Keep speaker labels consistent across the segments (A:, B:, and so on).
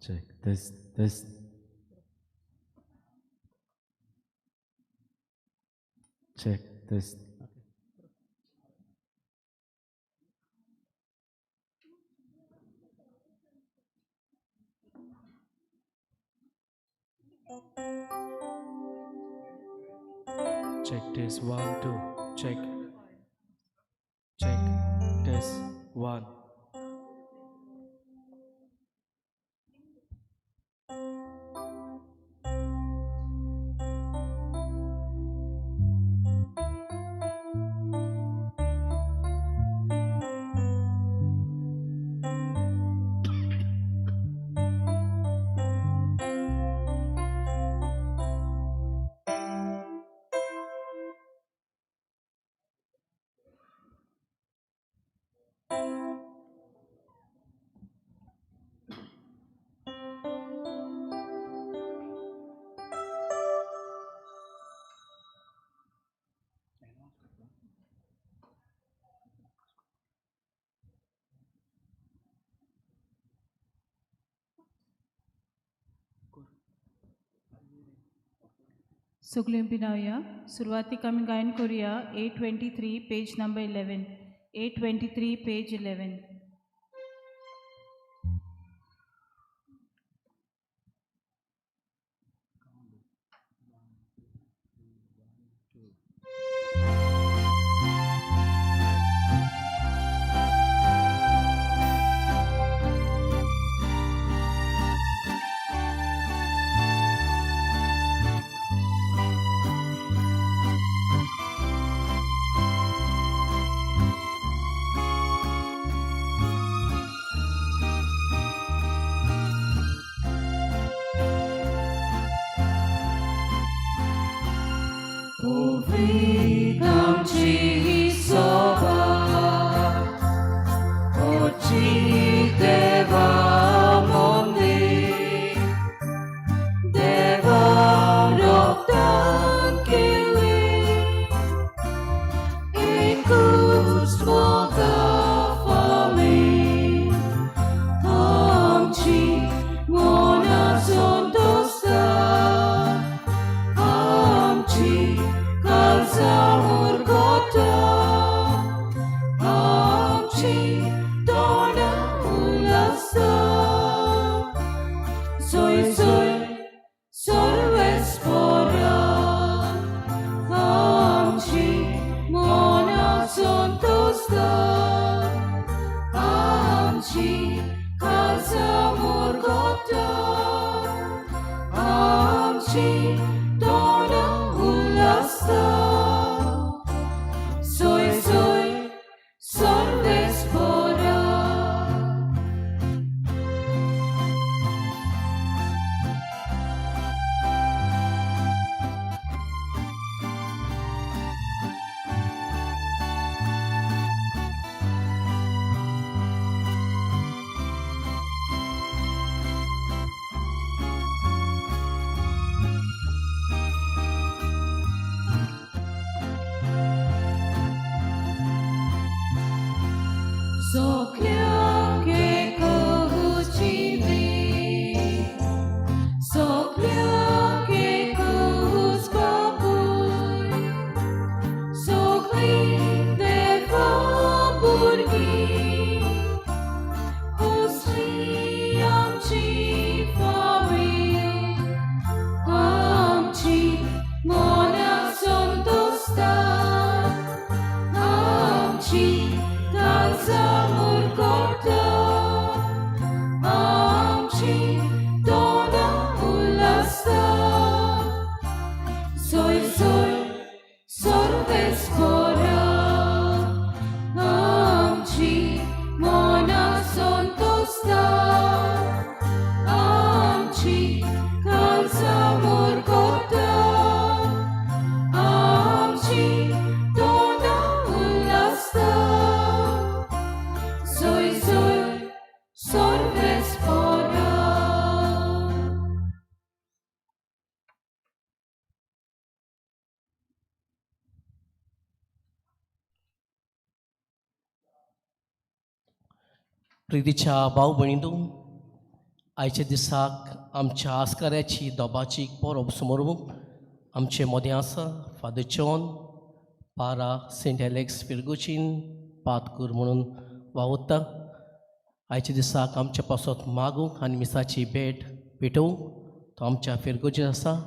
A: Check this, this. Check this. Check this 1 2. Check. Check this 1.
B: सगळ्यो पिनावया सुरवातीक आमी गायन करुया 823 पेज नंबर 11 823 पेज 11.
C: प्रितीच्या भाव भयणींनो, आयच्या दिसाक आमच्या आस्काऱ्याची दोबाची परब समोर आमचे मदें आसा फादर जॉन पारा सेंट एलेक्स फिरगुचीन पातकूर म्हणून वावुरता. आयच्या दिसाक आमच्या पासत मागूंक आनी मिसाची भेट भेटोवंक तो आमच्या फिरगुजीन आसा.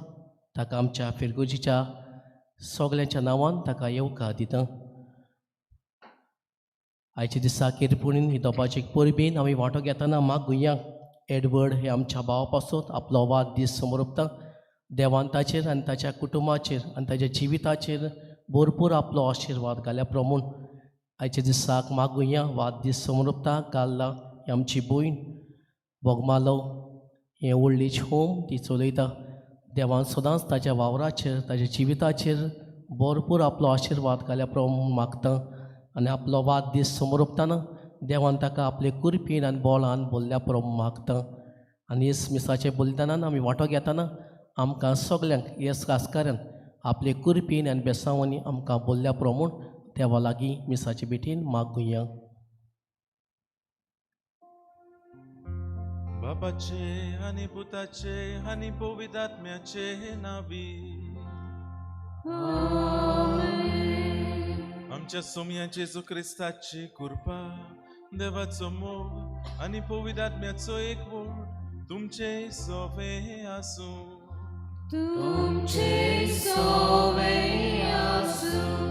C: ताका आमच्या फिरगुजीच्या सगल्यांच्या नांवान ताका येवकार दिता. आयच्या दिसा किरपुणीन ही दोबाची परबीन आमी वांटो घेतना मागुया एडवर्ड हे आमच्या भावा पासत आपलो वाद दीस समोर देवान ताचेर आनी ताच्या कुटुंबाचेर आनी ताच्या जिविताचेर भरपूर आपलो आशिर्वाद घाल्या प्रमाण आयच्या दिसाक मागुया वाद दीस समोर काल्ला ही आमची भयण बोगमालो हें ओल्ड एज होम ती चलयता. देवान सदांच ताच्या वावराचेर ताच्या जिविताचेर भरपूर आपलो आशिर्वाद घाल्या प्रमाण मागता आनी आपलो वाद दीस समोर देवान ताका आपले कुरपीन आनी बोलान बोल्ल्या प्रमाण मागता. आनी येस मिसाचें बलिदानान आमी वांटो घेतना आमकां सगल्यांक येस खासकारान आपले कुरपीन आनी बेसांवांनी आमकां बोल्ल्या प्रमाण देवा लागीं मिसाचे भेटीन मागुया.
D: बापाचे आनी पुताचे आनी पवित्र आत्म्याचे नावी. आमच्या सोमया जेजू क्रिस्ताची कृपा, देवाचो मोग आनी पवित्र आत्म्याचो एकवट तुमचे सोवे आसूं.
E: तुमचे सोवे आसूं.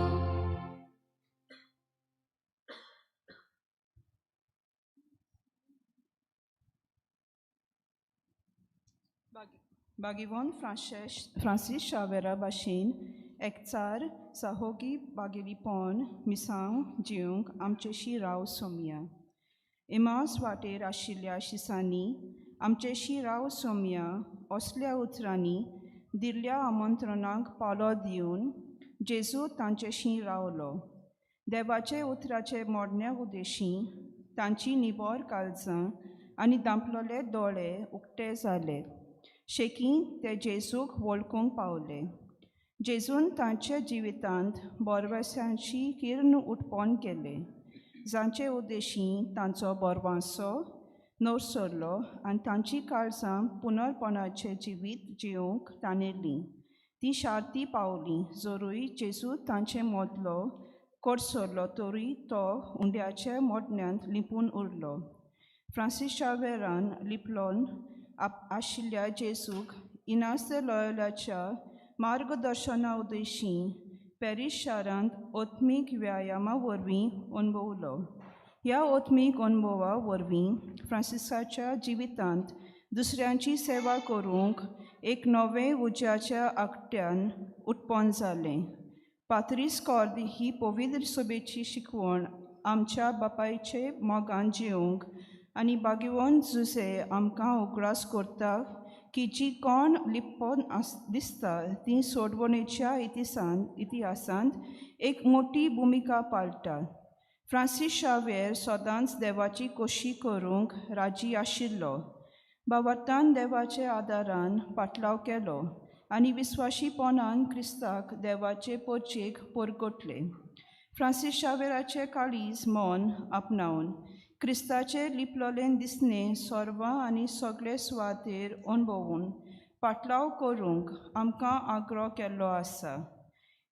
F: बागिवोन फ्रांसीस शावेरा भाशेन एकचार साहोगी बागेलीपण मिसांव जिवंक आमचेशी राव सोमया. इमास वाटेर आशिल्ल्या शिसांनी आमचेशी राव सोमया असल्या उतरांनी दिल्ल्या आमंत्रणाक पालो दिवन जेजू तांचेशी रावलो. देवाचे उतराचे मोडण्या उदेशी तांची निबोर काळजां आनी दांपलोले दोळे उक्ते जाले. शेकी ते जेजूक वळखूंक पावले. जेजून तांच्या जिवितांत बोरवासांची किर्ण उत्पन्न केले, जांचे उद्देशी तांचो बोरवांसो नवसरलो आनी तांची काळजां पुनर्पणाचें जिवीत जिवंक ताणेली. ती शार्ती पावली जरूय जेजू तांचे मदलो कोडसरलो तरूय तो उंड्याच्या मोडण्यांत लिपून उरलो. फ्रांसीस शावेरान लिपलोन आशिल्ल्या जेजूक इनास लॉयलाच्या मार्गदर्शना उद्देशी पॅरीस शारांत ओत्मीक व्यायामा वरवीं अणभवलो. ह्या ओत्मीक अणभवा वरवीं फ्रांसिसाच्या जिवितांत दुसऱ्यांची सेवा करूंक एक नवें उज्याच्या आकट्यान उत्पन्न जालें. पात्रीस कॉर्द ही पवित्र सभेची शिकवण आमच्या बापायचे मोगान जिवंक आनी बागिवोन जुसे आमकां उगडास करता की जी कोण लिप्पोन आस दिसता ती सोडवणेच्या इतिहासांत एक मोठी भुमिका पाळटा. फ्रांसीस शावेर सदांच देवाची कोशी करूंक राजी आशिल्लो. बाबातान देवाच्या आदारान पाटलाव केलो आनी विस्वाशीपणान क्रिस्ताक देवाचे पोचेक परगटले. फ्रांसीस शावेराचे काळीज मन आपणावन क्रिस्ताचे लिपलोलें दिसणें सोर्वां आनी सगळे सुवातेर अणभवून पाटलाव करूंक आमकां आग्रो केल्लो आसा.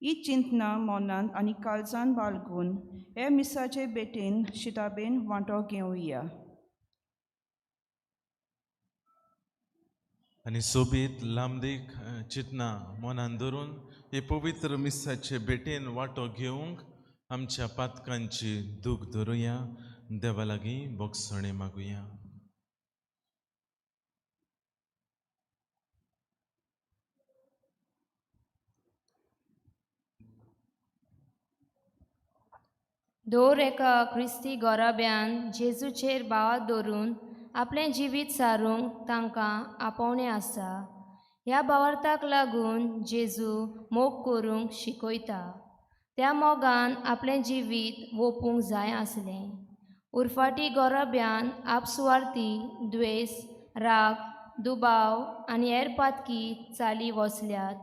F: ही चिंतना मनांत आनी काळजान बाळगून हे मिसाचे भेटेन शिताबेन वांटो घेवया.
D: आनी सोबीत लांबदीक चिंतना मनान धरून हे पवित्र मिसाचे भेटेन वांटो घेवंक आमच्या पातकांची दूख धरुया. देवा लागीं बोगसणे मागुया.
E: दर एका क्रिस्ती गोराब्यान जेजूचेर भावात दवरून आपलें जिवीत सारूंक तांकां आपोवणें आसा. ह्या भावार्थाक लागून जेजू मोग करूंक शिकयता. त्या मोगान आपलें जिवीत वोपूंक जाय आसलें. उरफाटी गोराब्यान आपसुवार्थी द्वेस, राग, दुबाव आनी हेर पातकी चाली वसल्यात.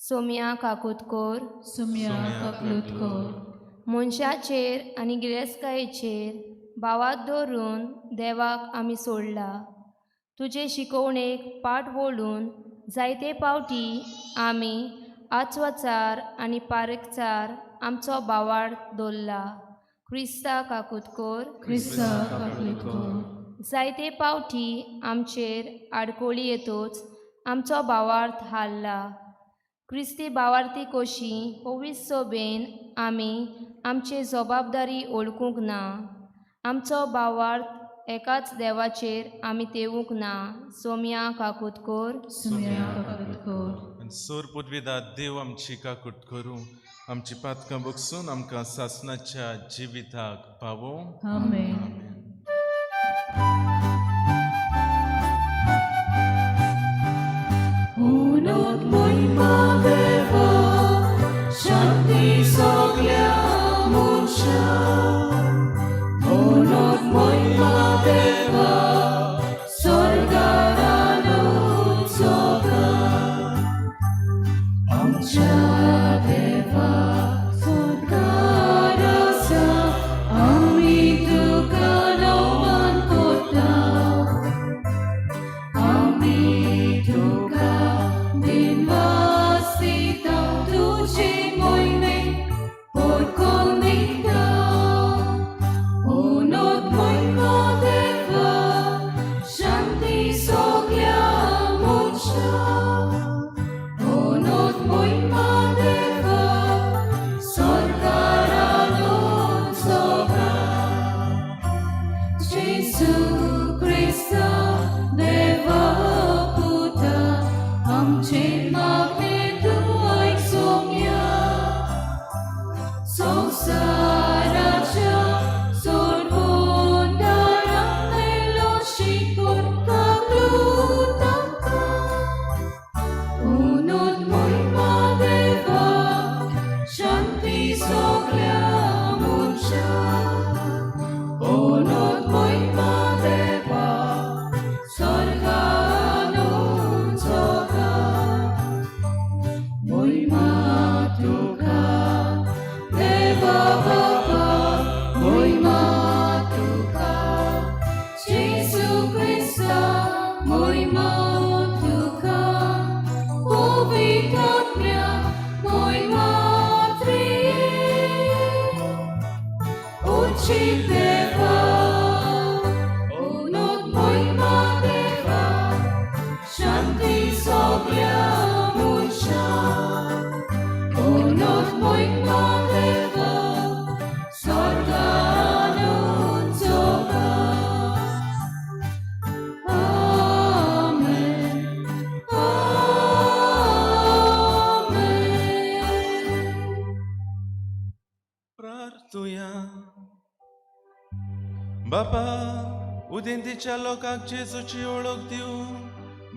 E: सोमया काकुतकोर,
B: सुम्या काकलूत कर.
E: मनशाचेर आनी गिरेस्तकायेचेर भावार्थ दवरून देवाक आमी सोडला. तुजे शिकोवणेक पाट वळून जायते पावटी आमी आचवचार आनी पारखचार आमचो भावार्थ दवरला. क्रिस्ता काकूत कर.
B: क्रिस्ता काकूत कर.
E: जायते पावटी आमचेर आडकोळी येतोच आमचो भावार्थ हारला. क्रिस्ती भावार्थी कशी पवित्र सोबेन आमी आमची जबाबदारी वळखूंक ना. आमचो भावार्थ एकाच देवाचेर आमी तेवूंक ना. सोम्या काकूत कर.
B: सोम्या काकूत कर.
D: सोर पुदविदा देव आमची काकूट करूं, आमची पातकां बगसून आमकां सासणाच्या जिविताक पावोवं.
B: आमेन.
G: Unot moima deva, shanti soglia munsha. Unot moima deva, sorgaranu soga. Amcha deva, sorgarasa, ami tuka nauman kota. Ami tuka dinvasita, tuji moime porcondita. Unot moima deva, shanti soglia mucha. Unot moima deva, sorgaranu soga. Jesu Christa deva puta, amche magne tu aik somya. Samsaraच्या सोडवणारा मेलोशिकोर काकूतांका. Unot moima deva, shanti soglia munsha. Unot moima deva, sorganun soga. Moima tuka, deva baba, moima tuka. Jesu Christa, moima tuka. Povitatmya, moima trie. Uči deva, unot moima deva, shanti soglia munsha. Unot moima deva, sorganun soga. Amen. Amen.
D: प्रार्थुया. बापा, उदेंतीच्या लोकांक जेजूची वळख दिवं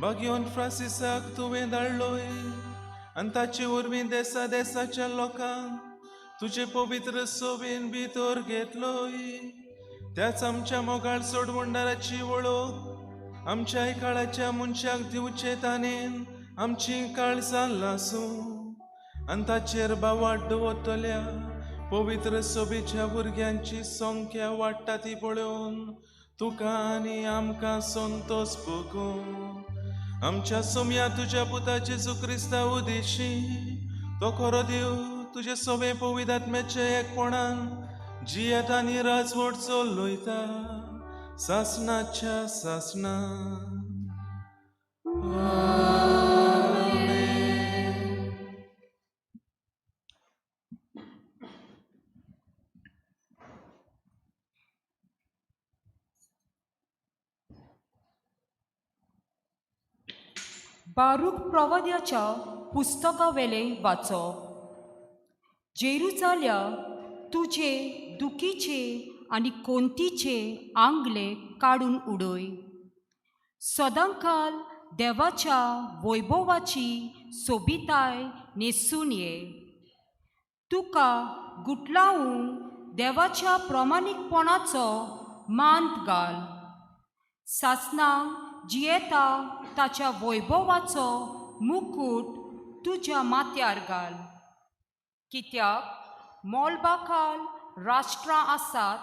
D: बागयोन फ्रांसिसाक तुवें धाडलोय आनी ताचे वरवीं देसा देसाच्या लोकांक तुजे पवित्र सोबेन भितर घेतलोय. त्याच आमच्या मोगाळ सोडवणदाराची वळख आमच्या काळाच्या मनशाक दिवचे ताणेन आमची काळजां लासूं आनी ताचेर बावाट दवरतल्या पवित्र सोबेच्या भुरग्यांची संख्या वाडटा ती पळोवन तुका आनी आमकां संतोश भोगूं. आमच्या सोम्या तुज्या पुता जेजू क्रिस्ता उदेशी तो खरो देव तुजे सोबे पवित्र आत्म्याचे एकपणान जियेता आनी राजवट चलयता सासणाच्या सासणा. आमेन.
H: बारूक प्रवाद्याच्या पुस्तकावेलें वाचप. जेरुजाल्या, तुजे दुखीचे आनी कोंतीचे आंगले काडून उडय. सदांकाल देवाच्या वैभवाची सोबिताय न्हेसून ये. तुका गुटलावूंक देवाच्या प्रमाणीकपणाचो मांत घाल. सासणां जियेता ताच्या वैभवाचो मुकूट तुज्या माथ्यार घाल. कित्याक मोलबाखाल राष्ट्रां आसात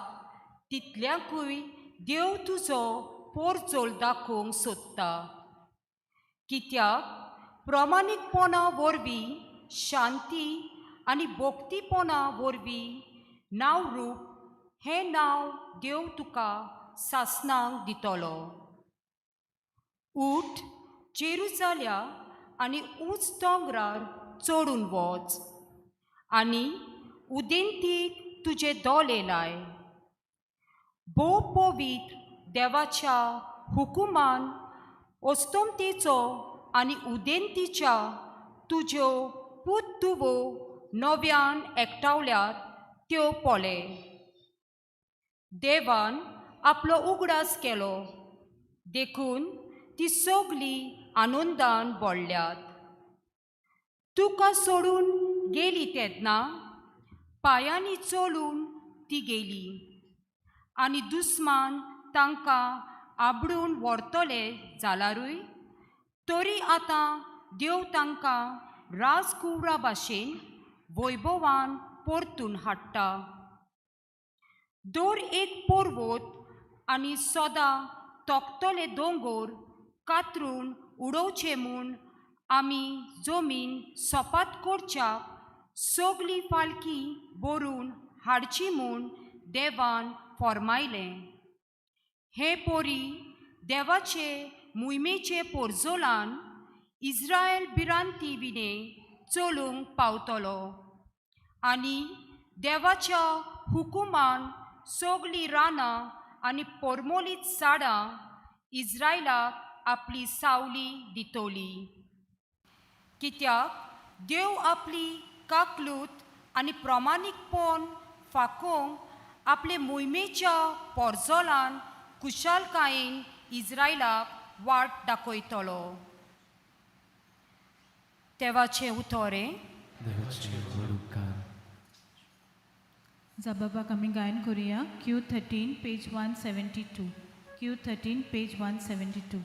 H: तितल्यांकूय देव तुजो पोरजोल दाखोवंक सोदता. कित्याक प्रमाणीकपणा वरवीं शांती आनी भोक्तीपणा वरवीं नांव रूप हें नांव देव तुका सासणाक दितलो. उठ जेरुजाल्या आनी ऊंच दोंगरार चडून वच आनी उदेंतीक तुजे दोले लाय. भोव पवित्र देवाच्या हुकुमान अस्तमतेचो आनी उदेंतीच्या तुज्यो पूत तुवो नव्यान एकठावल्यात त्यो पळय. देवान आपलो उगडास केलो देखून ती सगली आनंदान बोडल्यात. तुका सोडून गेली तेन्ना पांयांनी चलून ती गेली आनी दुस्मान तांकां आबडून व्हरतले जाल्यारूय तरी आतां देव तांकां राजकुंवरा भाशेन वैभवान परतून हाडटा. दर एक पर्वत आनी सदां तोखतले दोंगोर कातरून उडोवचे म्हूण आमी जमीन सोपात करच्याक सगली पालखी भरून हाडची म्हूण देवान फॉर्मायलें. हे पोरी देवाचे मोहिमेचे पोरजोलान इस्रायल भिरांती विणे चलूंक पावतलो आनी देवाच्या हुकुमान सगलीं रानां आनी पोरमोलीत झाडां इस्रायलाक आपली सावली दितली. कित्याक देव आपली काकलूत आनी प्रमाणीकपण फाकोवंक आपले मोहिमेच्या पोरजोलान कुशालकायेन इस्रायलाक वाट दाखयतलो. देवाचें उतोरें.
A: देवाचे व्हड उपकार.
B: जाबाबाक आमी गायन करुया Q13 page 172. Q13 page 172.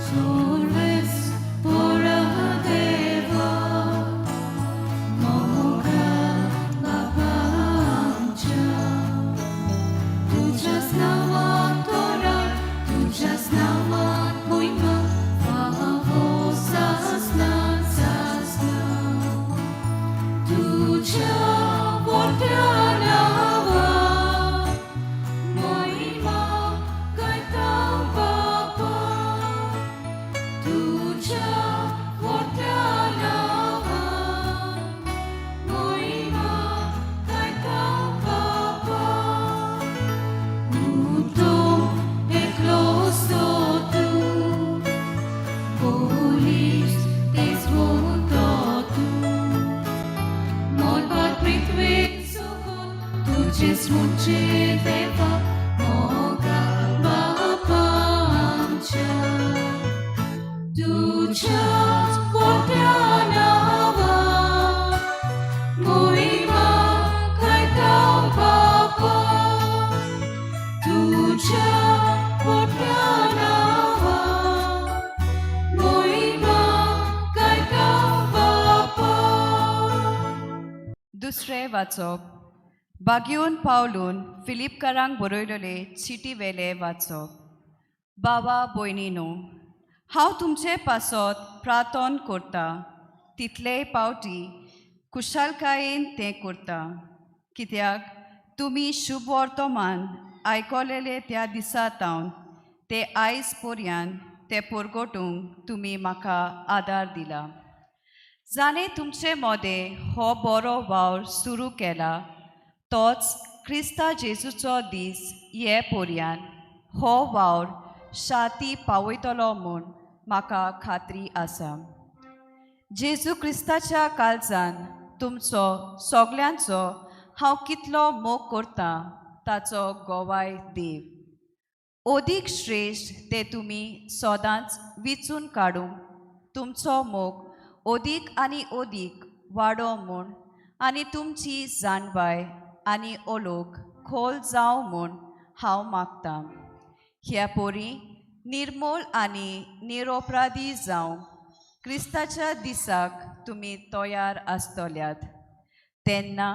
G: Solves pora deva moga bapancha tujas navat ora tujas navat moima favo sasna sasna tuja vortranava moima kaita papa तुझ्या मोठ्या नावान मोहिमा गायता बापा. उतो एकलो तूं, बोलीस तेच मोठो तूं. मोलपात पृथ्वी सुकून तुझेच मुझे देवा मोगा बापा आमच्या. तुझ्याच मोठ्या नावान मोहिमा गायता बापा. तुझ्या मोठ्या नावान मोहिमा गायता बापा.
F: दुसरें वाचप बागयोन पावलून फिलिपकारांक बरयलेले चिटी वेले वाचप. बाबा भयणीनो, हांव तुमचे पासत प्रार्थन करता तितलेय पावटी कुशालकायेन तें करता, कित्याक तुमी शुभ वर्तमान आयकलेले त्या दिसा तावन ते आयज पर्यंत ते परगटूंक तुमी म्हाका आदार दिला. जाणें तुमचे मोदें हो बरो वावर सुरू केला तोच क्रिस्ता जेजूचो दीस ये पर्यंत हो वावर शाती पावयतलो म्हूण म्हाका खात्री आसा. जेजू क्रिस्ताच्या काळजान तुमचो सगल्यांचो हांव कितलो मोग करता ताचो गोवाय देव. अदीक श्रेश्ठ ते तुमी सदांच विचून काडूंक तुमचो मोग अदीक आनी अदीक वाडो म्हूण आनी तुमची जाणवाय आनी ओलोक खोल जावं म्हूण हांव मागतां. ह्या पोरी निर्मोल आनी निरोपराधी जावं क्रिस्ताच्या दिसाक तुमी तयार आसतल्यात. तेन्ना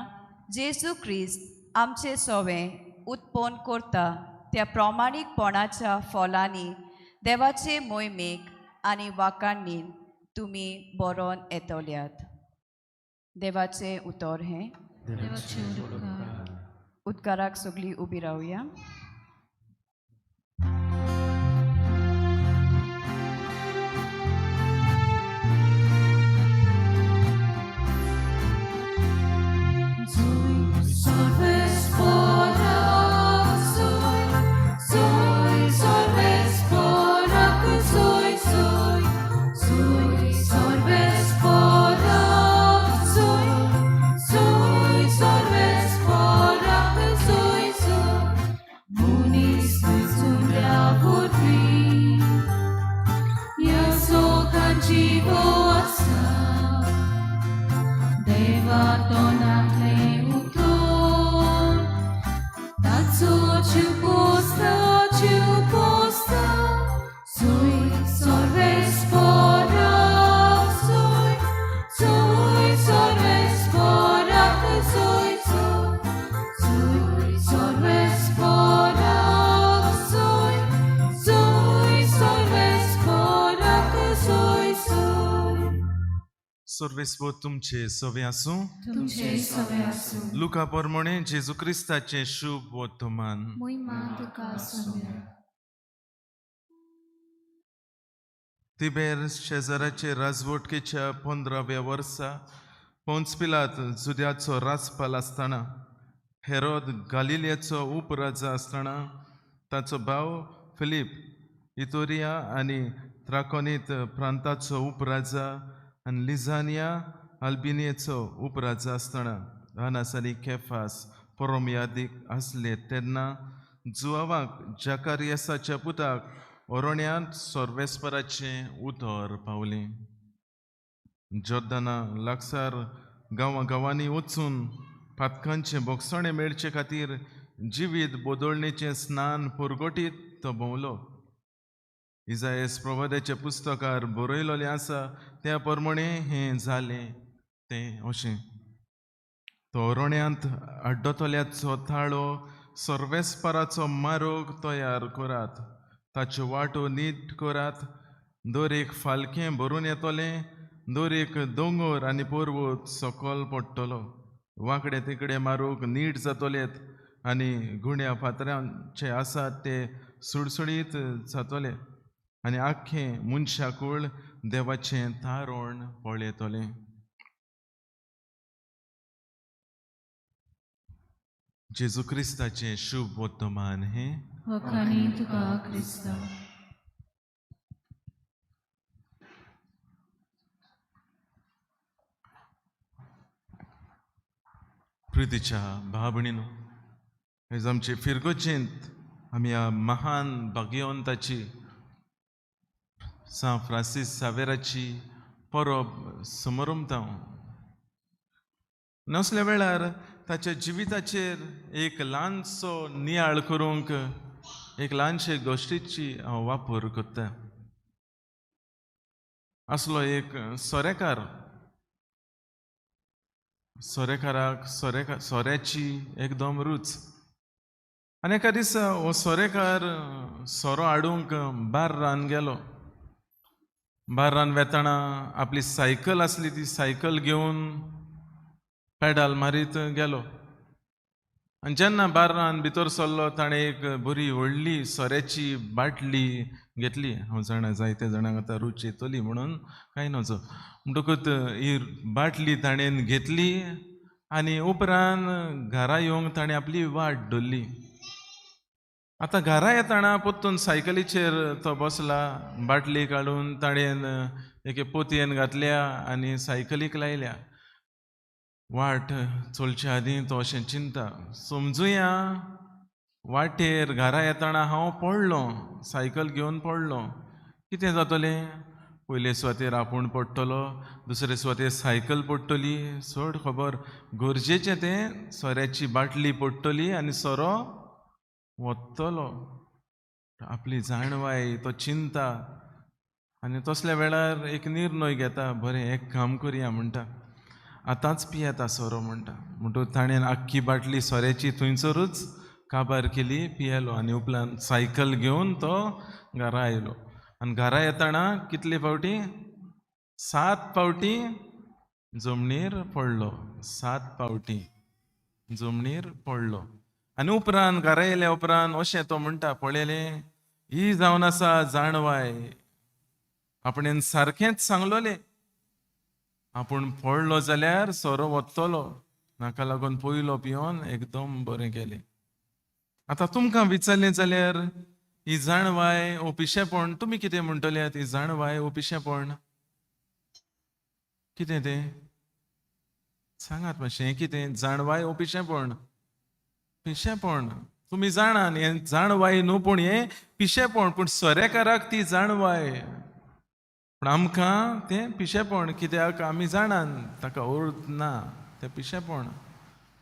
F: जेजू क्रिस्त आमचे सोवे उत्पन्न करता त्या प्रमाणीकपणाच्या फलांनी देवाचे मोहिमेक आनी वाकांनी तुमी बरोवन येतल्यात. देवाचें उतर हें.
B: देवाचे उपकार.
F: उदकाराक सगळीं उबी रावया.
D: सर्वेस्पोर तुमचे सवे आसूं.
G: तुमचे सवे आसूं.
D: लुका प्रमाणे जेजू क्रिस्ताचें शुभ वर्तमान.
E: मोहिमा तुका आसूं.
D: तिबेर शेजाराचे राजवटकेच्या 15व्या वर्सा पोन्स पिलात जुद्याचो राजपाल आसतना, हेरोद गालिलियाचो उपराजा आसतना, ताचो भाव फिलीप इतोरिया आनी त्राकोनीत प्रांताचो उपराजा आनी लिझानिया अल्बिनियेचो उपराजा आसतना, अनास आनी केफास परोमयादीक आसले तेन्ना जुआवाक जाकारियसाच्या पुताक ओरोण्यांत सर्वेस्पराचें उतर पावलें. जोर्दाना लागसार गांवां गांवांनी वचून पातकांचें बोगसणें मेळचे खातीर जिवीत बदलणेचें स्नान पुरगटीत तो भोंवलो. इजायस प्रवादाच्या पुस्तकार बरयलेलें आसा त्या प्रमाणे हें जालें तें अशें. तो ओरोण्यांत आड्डतल्याचो थाळो सर्वेस्पराचो मारोग तयार करात, ताच्यो वाटो नीट करात. दर एक फालकें भरून येतलें, दर एक दोंगर आनी पर्वत सकल पडटलो. वांकडे तिकडे मारूंक नीट जातलेत आनी गुण्या फातरांचे आसात ते सुडसुडीत जातले आनी आख्खें मनशाकूळ देवाचें तारण पळयतलें. जेजू क्रिस्ताचें शुभ वर्तमान हें.
B: वखाणी तुका क्रिस्ता.
D: प्रितीच्या भाव भयणीनो, आयज आमचे फिरगोचेंत आमी ह्या महान भाग्यवंताची सांत फ्रांसीस सावेराची परब समरमता. नसल्या वेळार ताच्या जिविताचेर एक ल्हानसो नियाळ करूंक एक ल्हानशे गोश्टीची हांव वापर करता. आसलो एक सोरेकार. सोरेकाराक सोऱ्याची एकदम रूच. आनी एका दिसा हो सोरेकार सोरो हाडूंक बार्रान गेलो. बार्रान वेतना आपली सायकल आसली ती सायकल घेवन पेडाल मारीत गेलो. आनी जेन्ना बार्रान भितर सरलो ताणें एक बरी व्हडली सोऱ्याची बाटली घेतली. हांव जाणा जायते जाणांक आतां रूच येतली म्हणून कांय नजो. म्हणटकूच ही बाटली ताणें घेतली आनी उपरांत घरा येवंक ताणें आपली वाट धरली. आतां घरा येतना परतून सायकलीचेर तो बसला, बाटली काडून ताणें एके पोतयेन घातल्या आनी सायकलीक लायल्या. वाट चलचे आदीं तो अशें चिंता, समजुया वाटेर घरा येतना हांव पडलो, सायकल घेवन पडलो, कितें जातलें? पयले सुवातेर आपूण पडटलो, दुसरे सुवातेर सायकल पडटली, सोड खबर गरजेचें तें सोऱ्याची बाटली पडटली आनी सोरो वतलो. आपली जाणवाय तो चिंता आनी तसल्या वेळार एक निर्णय घेता, बरें एक काम करया म्हणटा, आतांच पियेता सोरो म्हणटा. म्हणटकूच ताणें आख्खी बाटली सोऱ्याची थंयसरूच काबार केली, पियेलो आनी उपरांत सायकल घेवन तो घरा आयलो. आनी घरा येतना कितले फावटी, 7 फावटी जमनीर पडलो, 7 फावटी जमनीर पडलो. आनी उपरांत घरा येयल्या उपरांत अशें तो म्हणटा, पळयलें ही जावन आसा जाणवाय, आपणेन सारकेंच सांगलोलें, आपूण पडलो जाल्यार सोरो वतलो, नाका लागून पयलो पिवन एकदम बरें केलें. आतां तुमकां विचारलें जाल्यार ही जाणवाय ओ पिशेपण, तुमी कितें म्हणटले? ही जाणवाय ओ पिशेपण कितें तें सांगात मातशें, कितें जाणवाय ओ पिशेपण? पिशेपण तुमी जाणान हें जाणवाय न्हू, पूण हें पिशेपण. पूण सोरेकाराक ती जाणवाय, पूण आमकां तें पिशेपण, कित्याक आमी जाणान ताका अर्थ ना, तें पिशेपण.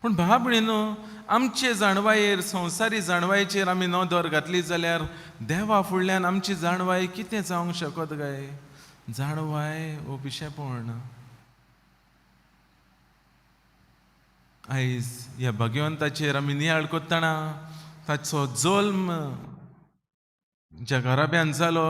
D: पूण भाव भयणीनो, आमचे जाणवायेर, संवसारी जाणवायेचेर आमी नदर घातली जाल्यार देवा फुडल्यान आमची जाणवाय कितें जावंक शकत काय? जाणवाय ओ पिशेपण. आयज ह्या भाग्यवंताचेर आमी नियाळ करतना ताचो जल्म ज्या घराब्यान जालो,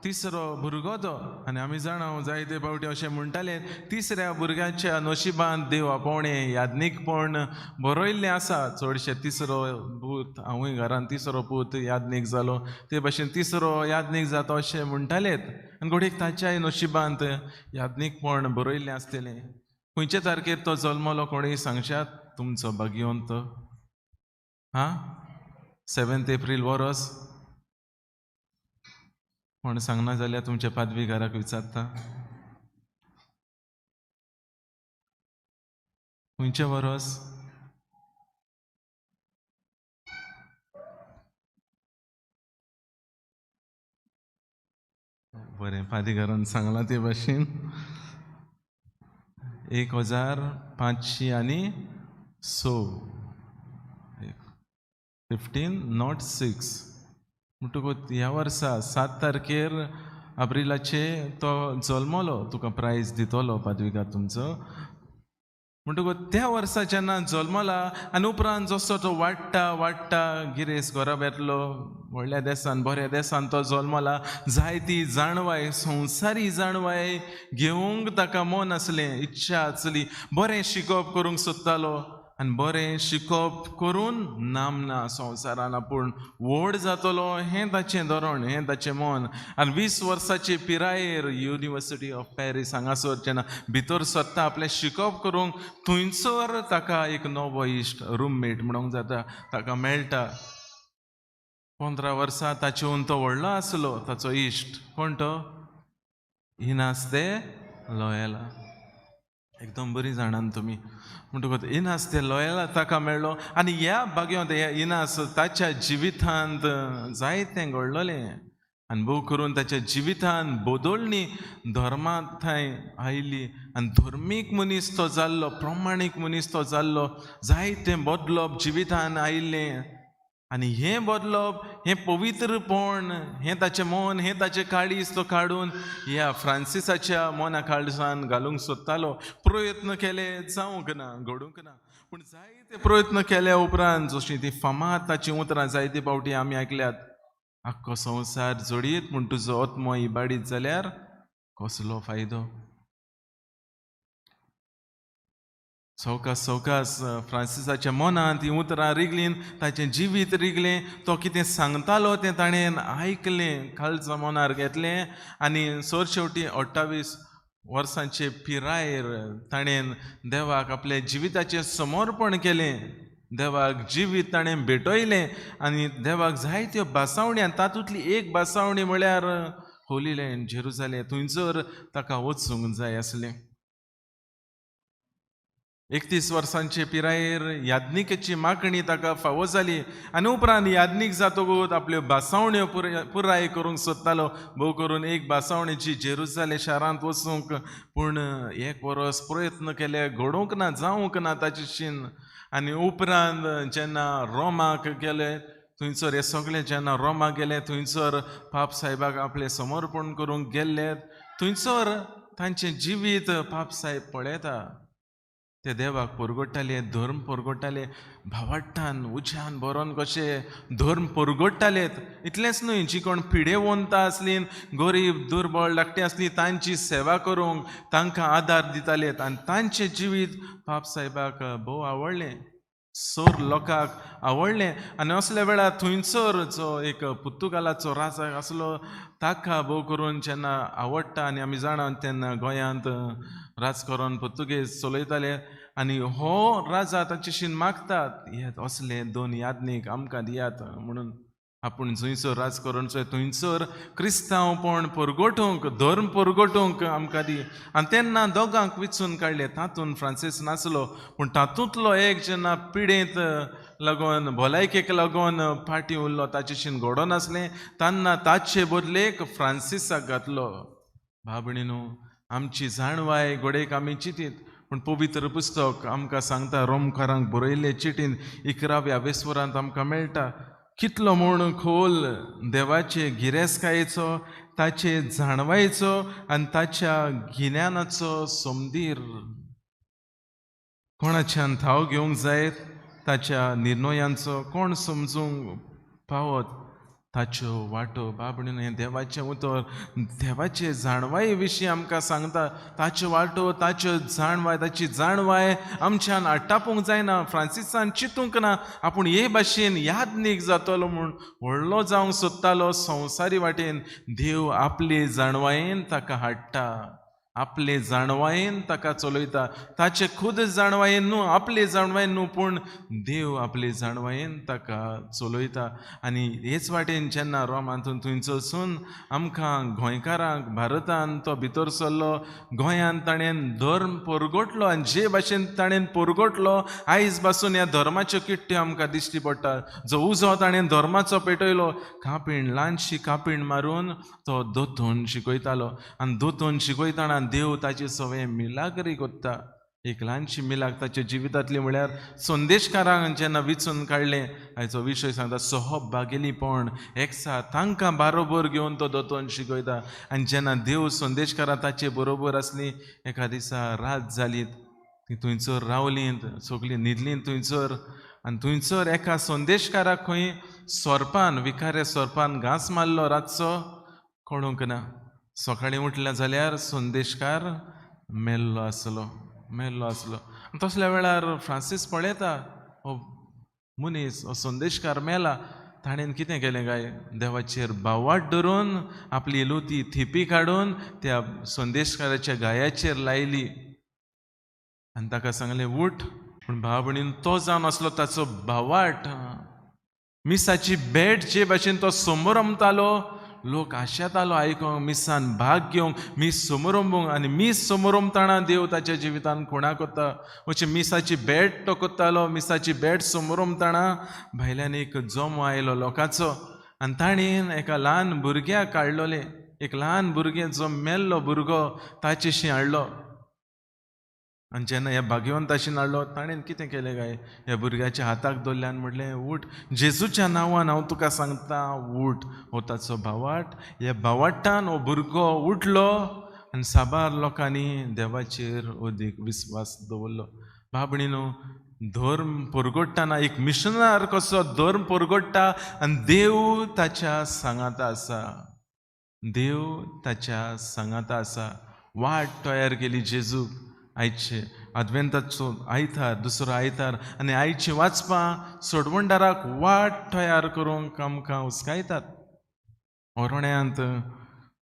D: तिसरो भुरगो तो, आनी आमी जाणा जायते फावटी अशें म्हणटाले, तिसऱ्या भुरग्याच्या नशिबांत देव आपोवणें याज्ञीकपण बरयल्लें आसा. चडशे तिसरो पूत, हांवूय घरान तिसरो पूत याज्ञीक जालो, ते भाशेन तिसरो याज्ञीक जाता अशें म्हणटालेत. आनी घडयेक ताच्याय नशिबांत याज्ञीकपण बरयल्लें आसतलें. खंयचे तारखेर तो जल्मलो कोणूय सांगशात? तुमचो भाग्यवंत हां, 7 एप्रील वरोस कोण सांगना जाल्यार तुमच्या पादवीगाराक विचारता, खंयचें वरोस? बरें, पादीगारान सांगलां ते भाशेन 1506, 1506. म्हणटकूच ह्या वर्सा 7 तारखेर एप्रिलाचे तो जल्मलो. तुका प्रायज दितलो पादविगार तुमचो. म्हणटकूच त्या वर्सा जेन्ना जल्मला आनी उपरांत जसो तो वाडटा वाडटा गिरेस्त घराब्यांतलो, व्हडल्या देसान बऱ्या देसान तो जल्मला, जायती जाणवाय, संवसारी जाणवाय घेवंक ताका मन आसलें, इच्छा आसली, बरें शिकप करूंक सोदतालो आनी बरें शिकप करून नामना संवसारान आपूण व्हड जातलो हें ताचें धोरण, हें ताचें मन. आनी 20 वर्साचे पिरायेर युनिवर्सिटी ऑफ पॅरीस हांगासर जेन्ना भितर सरता आपलें शिकप करूंक, थंयसर ताका एक नवो इश्ट, रुममेट म्हणूंक जाता, ताका मेळटा. 15 वर्सां ताचेहून तो व्हडलो आसलो ताचो इश्ट, कोण तो? इनास दे लोयला. एकदम बरी जाणान तुमी. म्हणटकूच इनास दे लोयला ताका मेळ्ळो आनी ह्या भाग्यांत ह्या इनास ताच्या जिवितांत जायतें घडलोलें आनी भोव करून ताच्या जिवितांत बदलणी धर्मांत थंय आयली आनी धर्मीक मनीस तो जाल्लो, प्रमाणीक मनीस तो जाल्लो, जायतें बदलप जिवितांत आयिल्लें. आनी हें बदलप, हें पवित्रपण, हें ताचें मन, हें ताचें काळीज तो काडून ह्या फ्रांसिसाच्या मना काळजान घालूंक सोदतालो. प्रयत्न केले, जावंक ना, घडूंक ना, पूण जायते प्रयत्न केल्या उपरांत जशीं ती फामाद ताचीं उतरां जायते फावटी आमी आयकल्यात, आख्खो संवसार जोडीत पूण तुजो आत्मो इबाडीत जाल्यार कसलो फायदो? सवकास सवकास फ्रांसिसाच्या मनांत हीं उतरां रिगलीं, ताचें जिवीत रिगलें, तो कितें सांगतालो तें ताणें आयकलें, काळजा मनार घेतलें आनी सरशेवटी 28 वर्सांचे पिरायेर ताणें देवाक आपल्या जिविताचें समर्पण केलें, देवाक जिवीत ताणें भेटयलें आनी देवाक जायत्यो भासावणी, आनी तातूंतली एक भासावणी म्हळ्यार होली लँड जेरुजालेम, थंयसर ताका वचूंक जाय आसलें. 31 वर्सांचे पिरायेर याज्ञिकेची मागणी ताका फावो जाली आनी उपरांत याज्ञीक जातकूच आपल्यो भासावण्यो पुराय करूंक सोदतालो. भोव करून एक भासावणीची जेरुजाले शारांत वचूंक, पूण एक वरस प्रयत्न केले, घडोवंक ना, जावंक ना ताचे शीन. आनी उपरांत जेन्ना रोमाक गेले थंयसर हे सगळे जेन्ना रोमाक गेले थंयसर पाप साहेबाक आपलें समर्पण करूंक गेल्ले, थंयसर तांचें जिवीत पाप साहेब पळयता. ते देवाक परगट्टाले, धर्म परगट्टाले, भावाट्टान उज्यान बरोवन कशे धर्म परगट्टाले. इतलेंच न्हय, जी कोण पिडेवंत आसली, गरीब दुर्बळ धाकटी आसली, तांची सेवा करूंक तांकां आदार दिताले. आनी तांचें जिवीत पाप साहेबाक भोव आवडलें, सोर लोकांक आवडलें. आनी असल्या वेळार थंयसर जो एक पुर्तुगालाचो राजा आसलो ताका भोव करून जेन्ना आवडटा, आनी आमी जाणा तेन्ना गोंयांत राजकरण पुर्तुगेज चलयताले, आनी हो राजा ताचेशीन मागतात, येत असले दोन याज्ञीक आमकां दियात म्हणून. आपूण जंयसर राजकरण चोय थंयसर क्रिस्तांवपण परगटूंक, धर्म परगटूंक आमकां दी. आनी तेन्ना दोगांक विचून काडले, तातूंत फ्रांसीस नासलो, पूण तातूंतलो एक जेन्ना पिडेंत लागून भलायकेक लागून फाटीं उरलो, ताचेशीन घडोनासलें, तेन्ना ताचे बदलेक फ्रांसिसाक घातलो. भाव न्हू, आमची जाणवाय घडयेक आमी चिंतीत, पूण पवित्र पुस्तक आमकां सांगता, रोमकारांक बरयल्ले चिटीन 11व्या वेसवरांत आमकां मेळटा, कितलो म्हूण खोल देवाचे गिरेस्तकायेचो, ताचे जाणवायेचो आनी ताच्या गिन्यानाचो समदीर. कोणाच्यान थाव घेवंक जायत ताच्या निर्णयांचो, कोण समजूंक पावत ताच्यो वाटो. बाबणीन हें देवाचें उतर देवाचे जाणवाये विशीं आमकां सांगता. ताच्यो वाटो, ताच्यो जाणवाय, ताची जाणवाय आमच्यान आटापूंक जायना. फ्रांसिसान चिंतूंक ना आपूण हे भाशेन याज्ञीक जातलो म्हूण, व्हडलो जावंक सोदतालो संवसारी वाटेन. देव आपले जाणवायेन ताका हाडटा, आपले जाणवायेन ताका चलयता. ताचे खुद जाणवायेन न्हू, आपले जाणवायेन न्हू, पूण देव आपले जाणवायेन ताका चलयता. आनी हेच वाटेन जेन्ना रोमांतून थंयसरसून आमकां गोंयकारांक भारतान तो भितर सरलो, गोंयांत ताणें धर्म परगटलो, आनी जे भाशेन ताणें परगटलो आयज पासून ह्या धर्माच्यो किट्ट्यो आमकां दिश्टी पडटा. जो उजो ताणें धर्माचो पेटयलो, कापीण ल्हानशी कापीण मारून तो दोतोन शिकयतालो, आनी दोतोन शिकयतना देव ताचे सवय मिलाग्री कोत्ता. एक ल्हानशी मिलाग ताच्या जिवितांतली म्हळ्यार संदेशकारांक जेन्ना विचून काडलें, आयचो विशय सांगता सोहब बागेलीपण एकसा, तांकां बारोबर घेवन तो दोतोन शिकयता. आनी जेन्ना देव संदेशकारां ताचे बरोबर आसली, एका दिसा रात जाली, ती थंयसर रावलीं, सगलीं न्हिदलीं थंयसर. आनी थंयसर एका संदेशकाराक खंय सोरपान, विखारे सोरपान घांस मारलो रातचो, कळूंक ना. सकाळीं उठलें जाल्यार संदेशकार मेल्लो आसलो, मेल्लो आसलो. तसल्या वेळार फ्रांसीस पळयता हो मनीस, हो संदेशकार मेला, ताणें कितें केलें काय, देवाचेर भावाट धरून आपली लोती थिपी काडून त्या संदेशकाराच्या गायाचेर लायली आनी ताका सांगलें उठ. पूण भाव भयणीन तो जावन आसलो ताचो भावाट. मिसाची भेट जे भाशेन तो समरमतालो, लोक आशेतालो आयकोंक, मिसान भाग घेवंक, मीस समरंबूंक. आनी मीस समरंबतना देव ताच्या जिवितान खुणा कोत्ता. अशें मिसाची भेट तो कोत्तालो. मिसाची भेट समरंबतना भायल्यान एक जमो आयलो लोकांचो आनी ताणें एका ल्हान भुरग्याक काडलोलें, एक ल्हान भुरगें जो मेल्लो भुरगो ताचेशी हाडलो. आनी जेन्ना ह्या भाग्यवंताशीन हाडलो, ताणें कितें केलें काय, ह्या भुरग्याच्या हाताक धरलें आनी म्हणलें उठ, जेजूच्या नांवान हांव तुका सांगता उठ. हो ताचो भावाट. ह्या भावाटान हो भुरगो उठलो आनी साबार लोकांनी देवाचेर अदीक विस्वास दवरलो. भाव भयणीनो, धर्म परगट्टाना एक मिशनार कसो धर्म परगट्टा आनी देव ताच्या सांगाता आसा, देव ताच्या सांगाता आसा. वाट तयार केली जेजूक. आयचे आदवेंताचो आयतार, दुसरो आयतार, आनी आयची वाचपां सोडवणदाराक वाट तयार करूंक आमकां हुस्कायतात. ओरोण्यांत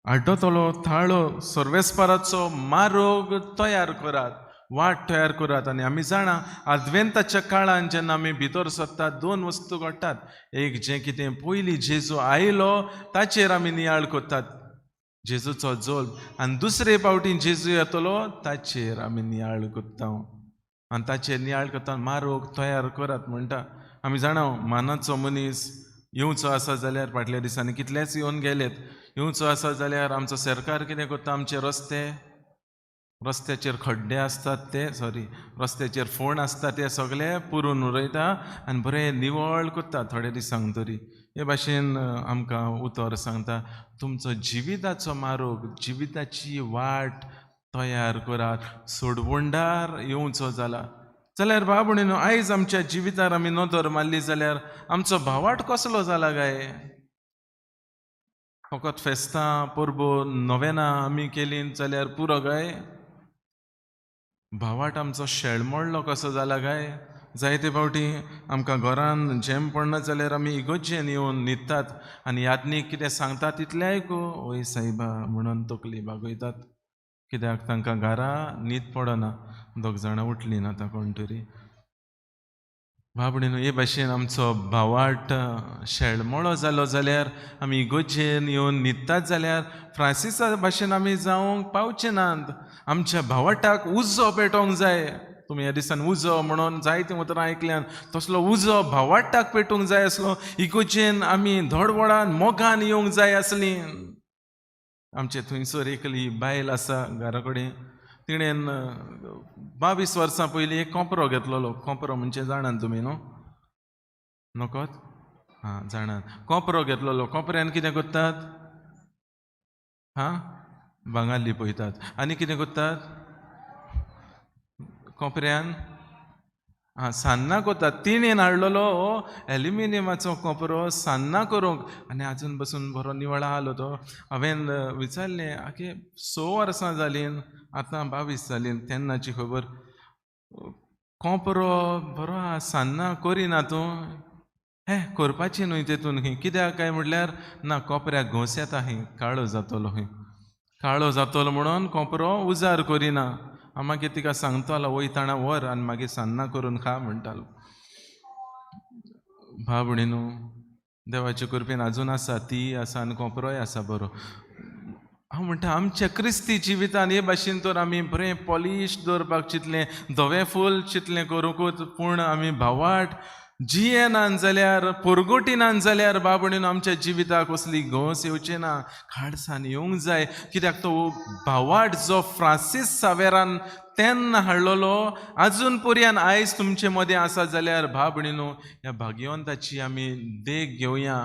D: आड्डतलो थाळो सर्वेस्पराचो मारोग तयार करात, वाट तयार करात. आनी आमी जाणा आदवेंताच्या काळान जेन्ना आमी भितर सरतात दोन वस्तू घडटात. एक जें कितें पयलीं जेजू आयलो ताचेर आमी नियाळ करतात, जेजूचो जोल्म, आनी दुसरे फावटी जेजू येतलो ताचेर आमी नियाळ करता. आनी ताचेर नियाळ करता, मारोग तयार करात म्हणटा. आमी जाणा मानाचो मनीस येवचो आसा जाल्यार फाटल्या दिसांनी कितलेच येवन गेलेत, येवचो आसा जाल्यार आमचो सरकार कितें करता, आमचे रस्ते, रस्त्याचेर खड्डे आसतात ते, सॉरी रस्त्याचेर फोंड आसता ते सगळे पुरून उडयता आनी बरें निवळ करता थोडे दिसांक तरी. हे भाशेन आमकां उतर सांगता, तुमचो जिविताचो मारोग, जिविताची वाट तयार करात, सोडवणदार येवचो जाला जाल्यार भाव भयणीनो आयज आमच्या जिवितार आमी नदर मारली जाल्यार आमचो भावाट कसलो जाला काय? फकत फेस्तां, परबो, नोवेनां आमी केली जाल्यार पुरो काय? भावाट आमचो शेळमोडलो कसो जाला काय? जायते फावटी आमकां घरान झेम पडना जाल्यार आमी इगोजेन येवन न्हिदतात आनी यादनीक कितें सांगता तितलें आयकू, वय सायबा म्हणून तकली बागयतात. कित्याक तांकां घरा न्हीद पडना, दोग जाणां उठलीं ना आतां कोण तरी. भाव भयणीनो हे भाशेन आमचो भावाट शेळमोळो जालो जाल्यार आमी इगोजेन येवन न्हिदतात जाल्यार फ्रांसिसा भाशेन आमी जावंक पावचे नात. आमच्या भावाटाक उजो पेटोवंक जाय. तुमी ह्या दिसान उजो म्हणून जायतीं उतरां आयकल्यान, तसलो उजो भावाटाक पेटोवंक जाय आसलो. इगोजेन आमी धडवडान मोगान येवंक जाय आसली. आमचे थंयसर एकली बायल आसा घरा कडेन, तिणेन 22 वर्सां पयलीं एक कोपरो घेतलेलो. कोपरो म्हणजे जाणात तुमी न्हू, नकोत? हां जाणात. कोपरो घेतलेलो. कोपऱ्यान कितें करतात? हां, भांगर लिपयतात. आनी कितें करतात कोपऱ्यान? आं, सान्नां करतात. तिणेन हाडलेलो हो एल्युमिनियमाचो कोपरो सान्नां करूंक आनी आजून बसून बरो निवळ आहलो तो. हांवें विचारलें, आगे 6 वर्सां जालीं, आतां 22 जालीं, तेन्नाची खबर, कोपरो बरो आहा, सान्नां करिना तूं? हें करपाची न्हय तेतून खंय, कित्याक काय म्हटल्यार ना कोपऱ्याक घोंस येता खंय, काळो जातलो खंय, काळो जातलो म्हणून कोपरो उजार करिना. हांव मागीर तिका सांगतालो, वयताना व्हर आनी मागीर सान्नां करून खा म्हणटालो. भाव भयणीनो देवाचे कृपेन आजून आसा, ती आसा आनी कोपरोय आसा बरो. हांव म्हणटा आमच्या क्रिस्ती जिवितान हे भाशेन तर आमी बरें पॉलीश दवरपाक चिंतलें, धवें फूल चिंतलें करूंकूच, पूण आमी भावाट जियेनान जाल्यार, पोरगोटिनान जाल्यार भाव भयणीनो आमच्या जिविताक कसली घोंस येवची ना, खाडसान येवंक जाय. कित्याक तो भावाट जो फ्रांसीस सावेरान तेन्ना हाडलेलो आजून पर्यान आयज तुमचे मदें आसा जाल्यार भाव भयणीनो ह्या भाग्यवंताची आमी देख घेवया,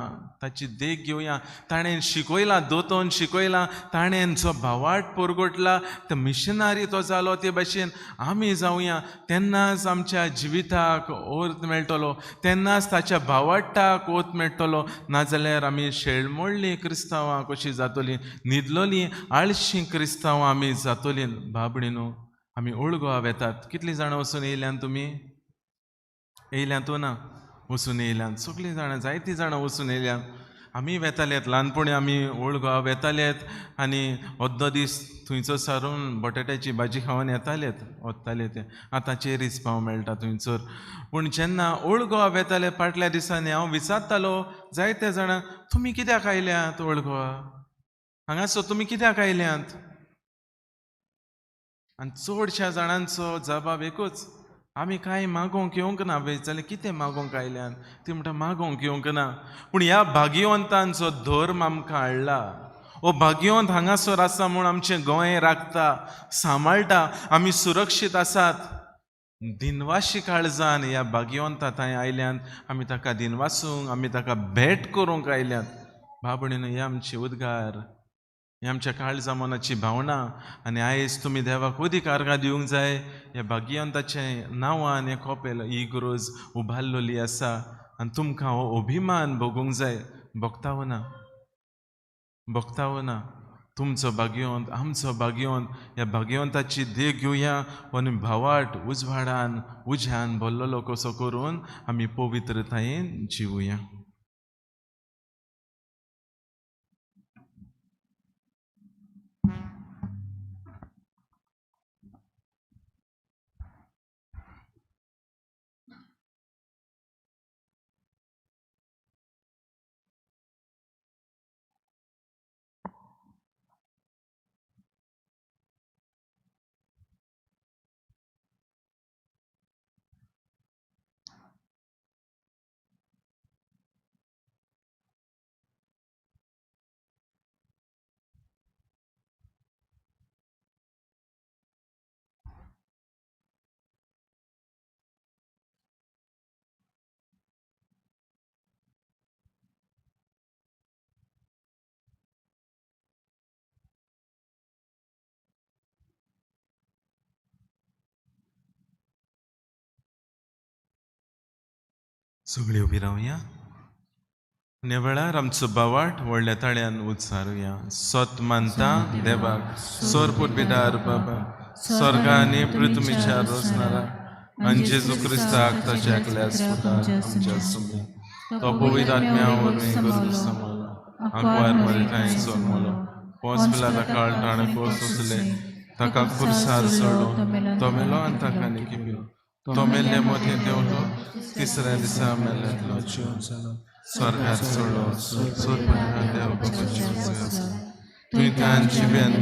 D: ताची देख घेवया. ताणें शिकयलां, दोतोन शिकयलां, ताणें जो भावाट परगटला तो मिशनरी तो जालो, ते भाशेन आमी जावया. तेन्नाच आमच्या जिविताक अर्थ मेळटलो, तेन्नाच ताच्या भावाटाक अर्थ मेळटलो. नाजाल्यार आमी शेळमोडलीं क्रिस्तांवां कशीं जातलीं, न्हिदलोलीं आळशीं क्रिस्तांवां आमी जातलीं. भाव भयणीनो आमी ओल्ड गोवा वेतात. कितलीं जाणां वचून येयल्यान तुमी? येयल्यान तूं ना? वचून येयल्यान सगळीं जाणां, जायतीं जाणां वचून येयल्यान. आमी वेतालेत ल्हानपणी, आमी ओल्ड गोवा वेतालेत आनी अर्दो दीस थंयचो सारून बटाट्याची भाजी खावन येतालेत, वताले ते. आतां चेरीस पाव मेळटा थंयसर. पूण जेन्ना ओल्ड गोवा वेताले फाटल्या दिसांनी हांव विचारतालो जायते जाणां, तुमी कित्याक आयल्यात ओल्ड गोवा हांगासर, तुमी कित्याक आयल्यात? आनी चडश्या जाणांचो जबाब एकूच, आमी कांय मागोवंक येवंक ना. जाल्यार कितें मागोवंक आयल्यान? ती म्हणटा मागोवंक येवंक ना. पूण ह्या भाग्यवंतांचो धर्म आमकां हाडला. हो भाग्यवंत हांगासर आसा म्हूण आमचें गोंय राखता, सांबाळटा, आमी सुरक्षीत आसात. दिनवाशी काळजान ह्या भाग्यवंता थंय आयल्यान, आमी ताका दिनवासूंक, आमी ताका भेट करूंक आयल्यात. भाव भयणीनो हे आमचे उद्गार, ही आमच्या काळजा मनाची भावना. आनी आयज तुमी देवाक अधिकार दिवंक जाय. ह्या भाग्यवंताच्या नांवान हें कोपेल ही गरज उबारलेली आसा आनी तुमकां हो अभिमान भोगूंक जाय. भोगतावो ना? भोगतावो ना? तुमचो भाग्यवंत, आमचो भाग्यवंत, ह्या भाग्यवंताची देख घेवया आनी भावाट उजवाडान उज्यान भरलेलो कसो करून आमी पवित्रतायेन जिवया. सगळीं उबी रावया. ह्या वेळार आमचो बावाट व्हडल्या ताळ्यान उच्चारुया. सत मानता देवाक, सोर पुरबिदार बाबा, स्वर्गा आनी पृथ्वीच्या रोसणारा, आनी जेजू क्रिस्ताक ताच्या एकल्या सुताक आमच्या सुम्या, तो पवित्र आत्म्या वरवीं गरजू समालो, आंकवार मरे सोमलो, पोस पिला काळ ताणें पोस सोंसले, ताका खुर्सार सोडलो, तो मेलो आनी ताका निकिपिलो, तो मेल्ले मोतें देंवलो, तिसऱ्या दिसा मेल्ल्यांतलो जिवन जालो, स्वर्गार सोडलो, सोरपणान देव बाबाची आसा, तुवें तान जिव्यान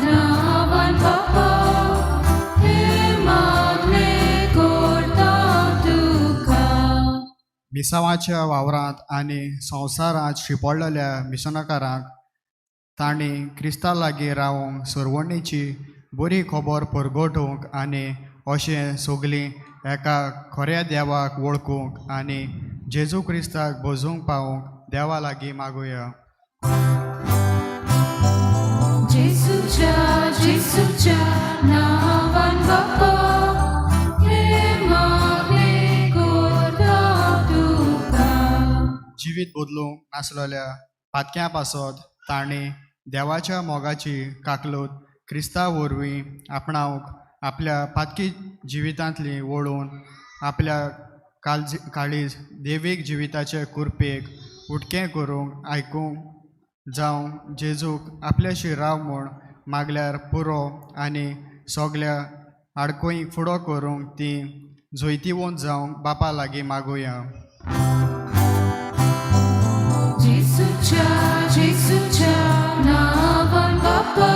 G: नावान बापा हे मागणें करता तुका.
I: मिसावाच्या वावरांत आनी संवसारांत शिंपडलेल्या मिशनकारांक तांणी क्रिस्ता लागीं रावूंक सरवणेची बरी खबर परगटूंक आनी अशें सगलीं एका खऱ्या देवाक वळखूंक आनी जेजू क्रिस्ताक भजूंक पावूंक देवा लागीं मागुया.
G: जेजूच्या जेजूच्या नावान बापा हे मागणें करता तुका.
I: जिवीत बदलूंक नासलेल्या पातक्यां पासत तांणी देवाच्या मोगाची काकलूत क्रिस्ता वरवीं आपणावंक आपल्या पातकी जिवितांतली वळून आपल्या काळजी काळीज देवीक जिविताचे कुरपेक उटकें करूंक आयकूंक जावं जेजूक आपल्याशी राव म्हूण मागल्यार पुरो आनी सगल्या आडखळींक फुडो करूंक ती जैतिवंत जावंक बापा लागीं मागुया.
G: जेजूच्या जेजूच्या नावान बापा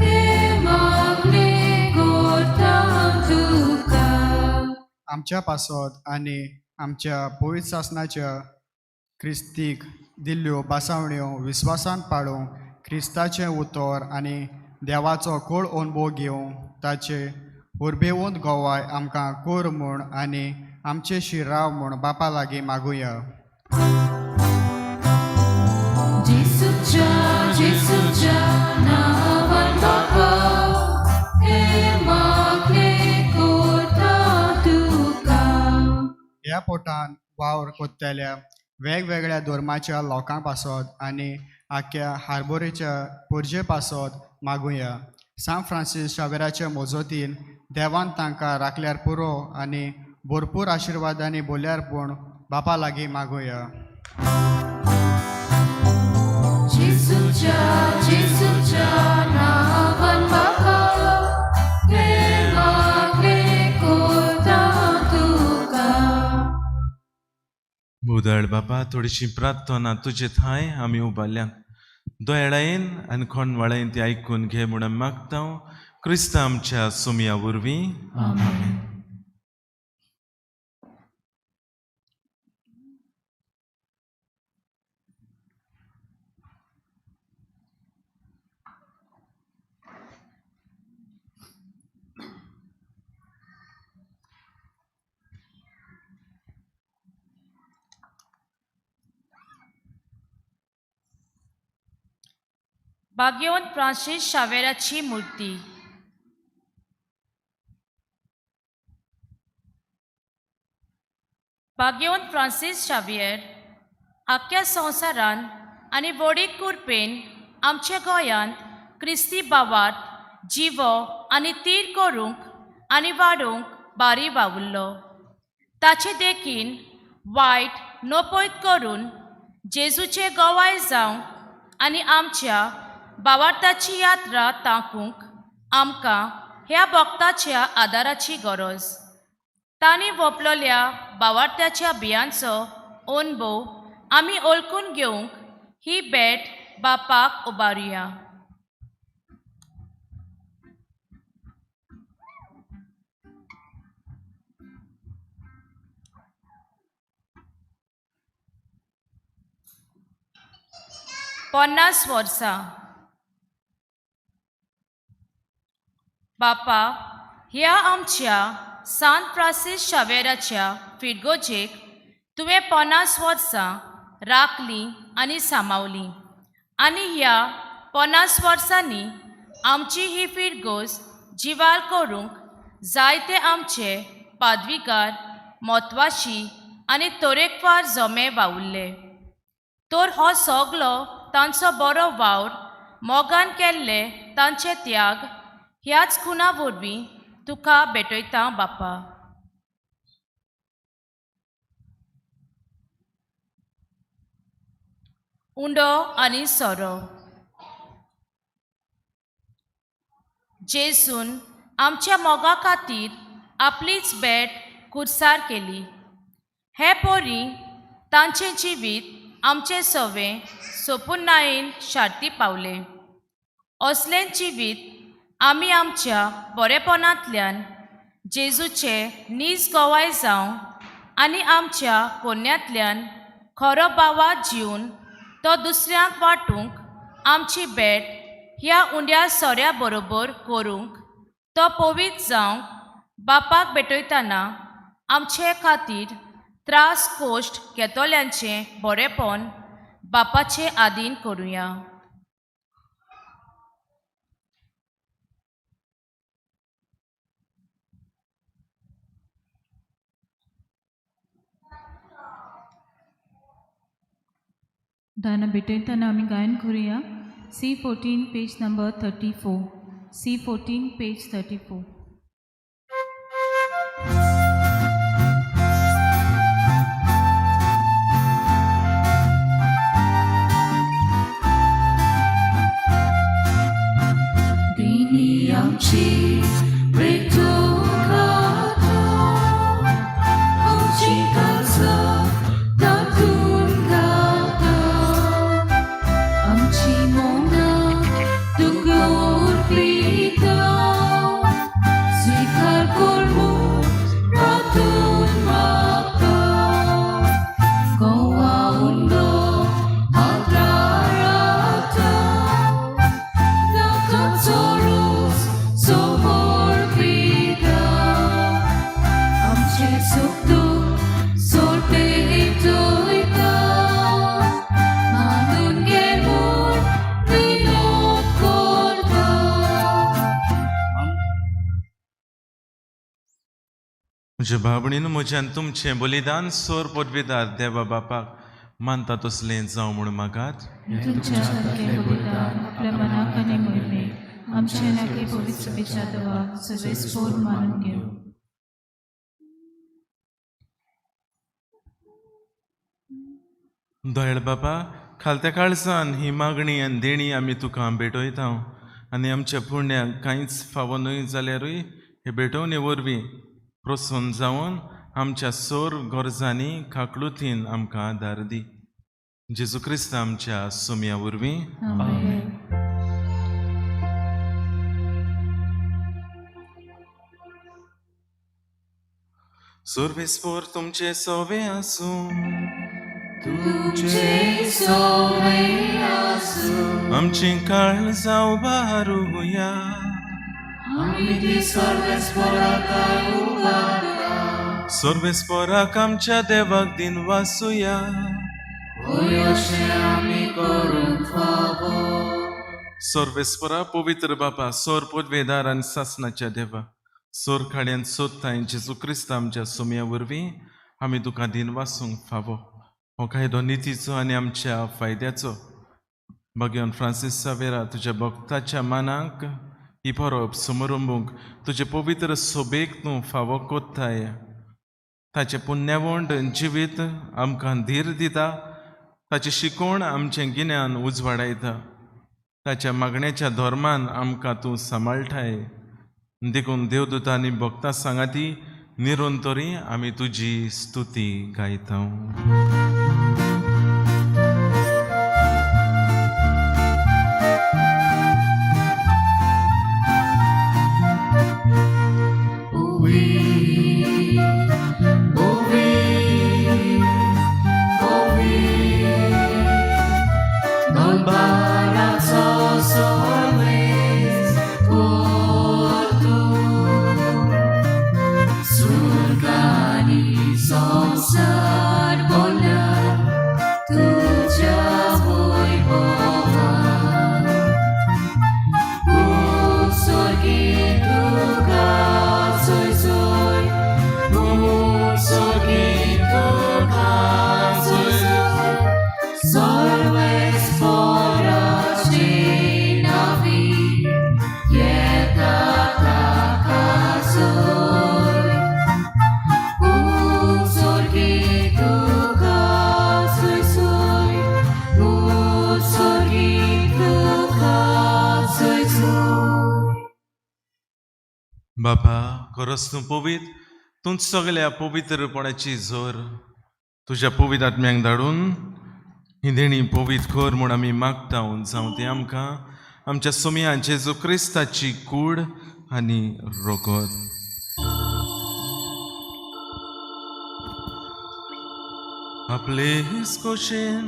G: हे मागणें करता तुका.
I: आमच्या पासत आनी आमच्या पवित्र सासनाच्या क्रिस्तीक दिल्ल्यो बासावण्यो विस्वासान पाळूंक क्रिस्ताचें उतर आनी देवाचो खोल अणभव घेवंक ताचे उर्बेवंत गोवाय आमकां कोर म्हूण आनी आमचे शिराव म्हूण बापा लागीं मागुया.
G: जेजूच्या जेजूच्या नावान बापा हे मागणें करता तुका.
I: ह्या पोटान वावर कोत्तल्या वेगवेगळ्या धर्माच्या लोकां पासत आनी आख्या हार्बोरेच्या पुरजे पासत मागुया. सांत फ्रांसीस शावेराच्या मजतीन देवान तांकां राखल्यार पुरो आनी भरपूर आशिर्वादांनी बोल्यार पूण बापा लागीं मागुया.
G: जेजूच्या जेजूच्या नावान बापा हे मागणें करता तुका.
D: बुदळ बापा, थोडीशी प्रार्थना तुजे थांय आमी उबारल्या, दोयाळायेन आनी खोणवाळायेन ती आयकून घे म्हूण आमी मागता, क्रिस्ता आमच्या सुमया वरवीं.
A: आमेन.
H: भाग्यवंत फ्रांसीस शावेराची मूर्ती. भाग्यवंत फ्रांसीस शावियर आख्ख्या संवसारान आनी व्हडीक कुरपेन आमच्या गोंयांत क्रिस्ती भावात जिवो आनी तीर करूंक आनी वाडोवंक बारी वावुरलो. ताचे देखीन वायट नपयत करून जेजूचे गवाय जावंक आनी आमच्या भावार्थाची यात्रा ताकूंक आमकां ह्या भक्ताच्या आदाराची गरज. तांणी वोपलोल्या बावार्थ्याच्या बियांचो अणभव आमी ओळखून घेवंक ही भेट बापाक उबारुया. 50 वर्सां. बापा, ह्या आमच्या सांत फ्रांसीस शावेराच्या फिरगोजेक तुवें 50 वर्सां राखली आनी सांबावली आनी ह्या 50 वर्सांनी आमची ही फिरगोज जिवाल करूंक जायते आमचे पादविगार, म्हत्वाशी आनी तरेकवार जमे वावुरले. तर हो सगलो तांचो बरो वावर, मोगान केल्ले तांचे त्याग ह्याच खुणा वरवीं तुका भेटयता बापा. उंडो आनी सोरो. जेजून आमच्या मोगा खातीर आपलीच भेट कुर्सार केली. हे पोरी तांचें जिवीत आमचें सवें सोपुर्णायेन शार्ती पावलें. असलें जिवीत आमी आमच्या बरेपणांतल्यान जेजूचे नीज गवाय जावं आनी आमच्या कोन्यांतल्यान खरो बावा जिवन तो दुसऱ्यांक वांटूंक आमची भेट ह्या उंड्या सोऱ्या बरोबर करूंक तो पवित्र जावंक बापाक भेटयतना आमचे खातीर त्रास कोश्ट घेतल्यांचें बरेपण बापाचे आदीन करुया.
B: दाना भेटयतना आमी गायन करुया. C14 page number 34. C14 page 34.
G: दिनी आमची प्रेतुकाता, आमची काळजां तातूंत घालता. आमची मनां तुका अर्पिता, स्विकार कर म्हूण प्रार्थून मागता. गोवा उंडो आदाराता, नाका चोरूस समर्पिता. आमचें सुख दुख सोडपेटयता, मानून घे म्हूण विनोद करता.
D: म्हज्या भावणीन म्हज्यान तुमचें बलिदान सोर पदवीदार देवा बापाक मानता तसलें जावं म्हूण मागात.
B: तुमच्या सारकें बलिदान आपल्या मनाक आनी मोहिमेक आमचे नाके पवित्र सभेच्या देवाक सगळे मानून घेवं.
D: दयाळ बापा, खालत्या काळजान ही मागणी आनी देणी आमी तुका भेटयता आनी आमच्या पुण्याक कांयच फावो न्हय जाल्यारूय हे भेटवणे वरवीं प्रसन्न जावन आमच्या सोर गरजांनी काकळुतीन आमकां आदार दी. जेजू क्रिस्त आमच्या सोम्या वरवीं.
B: आमेन.
D: सर्वेस्पोर तुमचे सोवे आसूं.
G: तुमचे सोवे आसूं.
D: आमची काळजां उबारुया.
G: आमी ती सर्वेस्पोराक उबारता.
D: सर्वेस्पोराक आमच्या देवाक दिन वासुया.
G: होय अशें आमी करूंक फावो.
D: सर्वेस्परा पवित्र बापा, सोर पदवेदार आनी सासनाच्या देवा, सोर खाड्यान सोदताय जेजू क्रिस्त आमच्या सोम्या वरवीं आमी तुका दिन वासूंक फावो. हो कायदो नितीचो आनी आमच्या फायद्याचो. भगवान फ्रांसीस सावेरा तुज्या भक्ताच्या मानाक ही परब समरंबूंक तुजे पवित्र सोबेक तूं फावो कोत्ताय. ताचें पुण्यावंड जिवीत आमकां धीर दिता, ताची शिकवण आमचें गिन्यान उजवाडायता. ताच्या मागण्याच्या धर्मान आमकां तूं सांबाळटाय. देखून देवदूतांनी भक्तां सांगाती निरंतरी आमी तुजी स्तुती गायता. बाबा खरोच तूं पवित्र, तूं सगल्या पवित्रपणाची जोर तुज्या पवित्र आत्म्यांक धाडून ही देणी पवित्र कर म्हूण आमी मागता. जावं ती आमकां आमच्या सोमया जेजू क्रिस्ताची कूड आनी रोगत. आपले कोशेन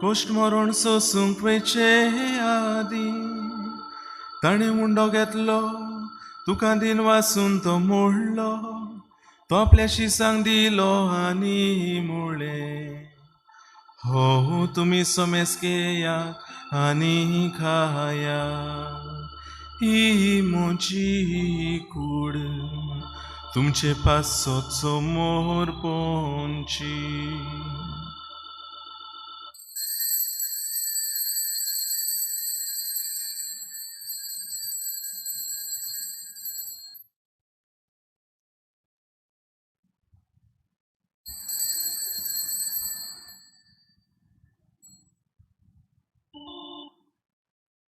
D: कोश्ट मरण सोसूंक वयचे आदी ताणें उंडो घेतलो, तुका दिन वासून तो मोडलो, तो आपल्या शिसांक दिलो आनी मुळें, हो तुमी समेस घेयात आनी खाया, ही म्हजी कूड तुमचे पासोचो मोर पोंची.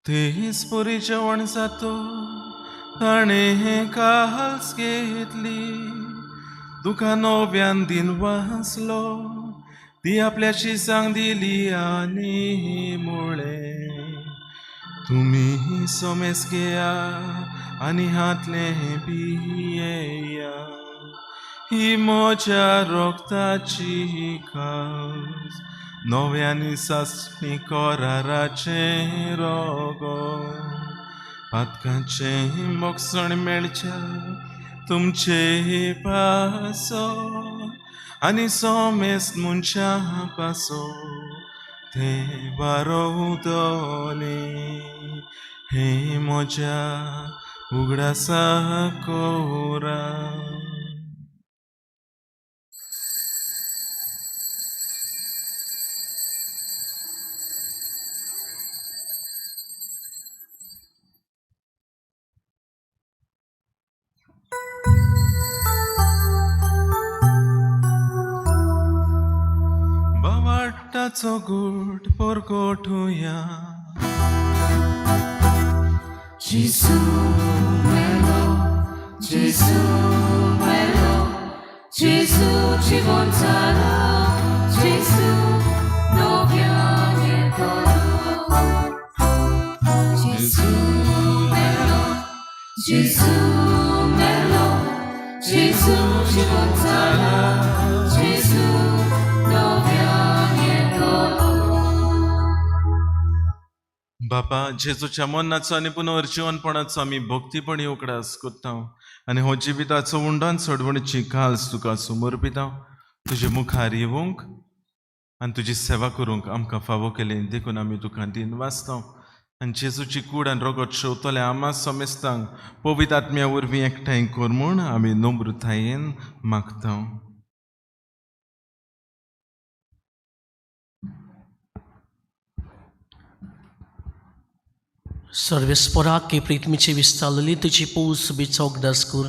D: तेच परी जेवण जातो ताणें काल्स घेतली, तुका नव्यान दिन वाचलो, ती आपल्या शिसांक दिली आनी मुळें, तुमी सोमेस घेया आनी हातलें पियेया, ही म्हज्या रोगताची कास नव्यानी सासणी कराराचें रोगो, पातकाचें मोगसण मेळच्या तुमचे पासो आनी सोमेस मनशा पासो ते बारोवतले, हे म्हज्या उगडासा कोरा. बावाटाचो गूट परगोठुया.
G: Gesù melo, Gesù melo, Gesù ci voltarà, Gesù noviane colò. Gesù melo, Gesù melo, Gesù ci voltarà, Gesù noviane colò.
D: बापा जेजूच्या मरणाचो आनी पुनर्जिवनपणाचो आमी भक्तीपणी उगडास करता आनी हो जिविताचो उंडान सोडवणीची काल्स तुका समर्पिता. तुजे मुखार येवंक आनी तुजी सेवा करूंक आमकां फावो केली देखून आमी तुका दिन वाचता आनी जेजूची कूड आनी रोगत शेवतले आमा समेस्तांक पवित्र आत्म्या वरवीं एकठांय कर म्हूण आमी नम्रतायेन मागता.
C: सर्वेस्पराक के प्रितमीची विस्तारलेली तुजी पोस बिचो उगडास कर.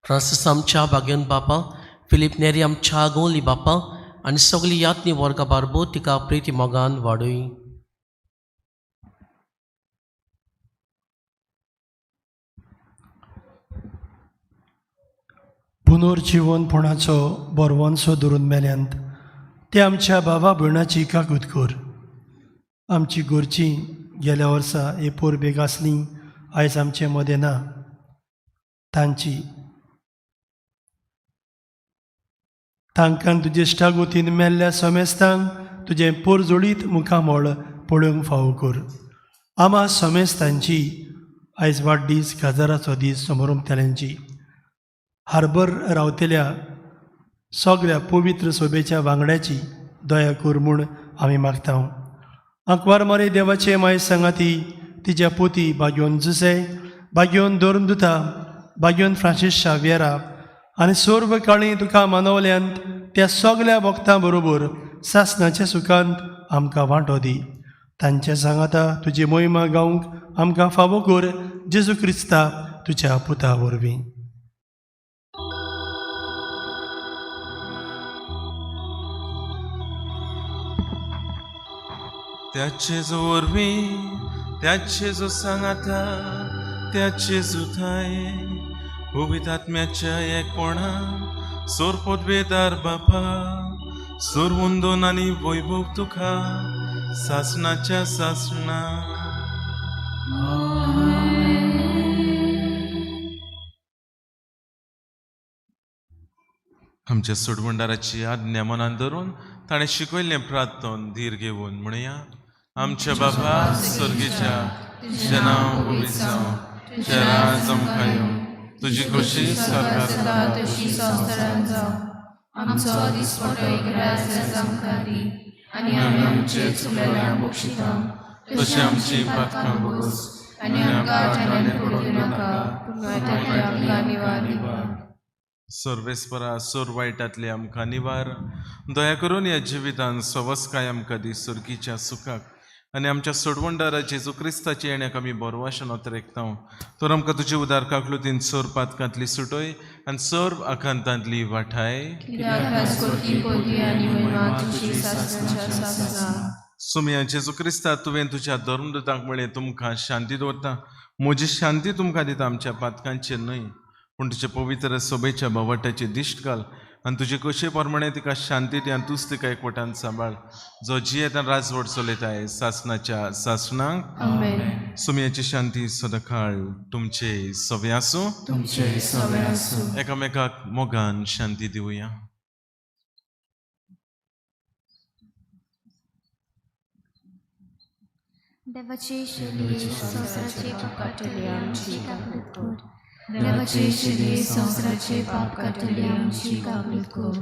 C: फ्रांसीस आमच्या भाग्यन बापा, फिलीप नेरी आमच्या गोली बापा आनी सगळी यातनी वर्गा बारबो तिका प्रिती मोगान वाडय.
J: पुनर्जिवनपणाचो बरवंसो धरून मेल्यांत ते आमच्या भावा भयणाची काकूत कर. आमची घरचीं गेल्या वर्सा हे पोरबेक आसलीं, आयज आमचे मदें ना. तांची तांकां तुजे इश्टागोतीन मेल्ल्या समेस्तांक तुजें पोरजोळीत मुखामळ पळोवंक फावो कर. आमा समेस्तांची आयज वाडदीस काजाराचो दीस समोरमतल्यांची हार्बर रावतल्या सगळ्या पवित्र सोबेच्या वांगड्याची दया कर म्हूण आमी मागता. आंकवार मरे देवाचे माय सांगाती तिच्या पोती बागयोन जुसे, बागयोन धर्मदुता, बागयोन फ्रांसीस शाव्येरा आनी सर्व काळी तुका मानवल्यांत त्या सगळ्या भक्तां बरोबर सासणाच्या सुखांत आमकां वांटो दी. तांच्या सांगाता तुजी मोहिमा गावंक आमकां फावो कर, जेजू क्रिस्ता तुज्या पुता वरवीं.
D: त्याचे जो वरवीं, त्याचे जो सांगाता, त्याचे जुथाय पवित्र आत्म्याच्या एकपणा सोर पदवेदार बापा, सोर वंदन आनी वैभव तुका सासणाच्या सासणा. आमच्या सोडवणदाराची आज्ञा मनान धरून ताणें शिकयल्लें प्रार्थन धीर घेवन म्हणया. आमच्या बाबा स्वर्गीच्या, तुजें नांव पवित्र जावं, तुजें राज आमकां येवं, तुजी खोशी स्वर्गात
E: तशी संवसारांत जावं. आमचो दिसपटो एक आमकां दी आनी आमी आमचे चुकलेल्यांक बक्षिता
D: तशी आमची पातकां बोगस
E: आनी आमकां जाण्यान पडूं नाका, पूण वायटांतल्यान आमकां निवार.
D: सर्वेस्परा सोर वायटांतले आमकां निवार. दया करून ह्या जिवितान सवस्काय आमकां दी सुर्गीच्या सुखाक आनी आमच्या सोडवणदारा जेजू क्रिस्ताच्या येण्याक आमी बरवाशन ओतरेकता. तर आमकां तुजे उदार काकलुतीन सोर पातकांतली सुटय आनी सर्व आकांतांतली वाठाय. सुमया जेजू क्रिस्ता, तुवें तुज्या धर्मदूतांक म्हळें, तुमकां शांती दवरता, म्हजी शांती तुमकां दिता, आमच्या पातकांचेर न्हय पूण तुजे पवित्र सोबेच्या बावट्याची दिश्ट घाल आनी तुजे कशे प्रमाणे तिका शांती दी आनी तूच तिका एकवटान सांबाळ, जो जियेतान राजवट चलयताय सासणाच्या सासणाक. सुमयाची शांती सदांकाळ तुमचे सवे आसूं.
A: तुमचे सवे आसूं.
D: एकामेकाक मोगान शांती दिवया.
K: देवाचे शिरये संवसाराचे पाप काडटले आमची काकूत कर. देवाचे शिरये संवसाराचे पाप काडटले आमची काकूत कर.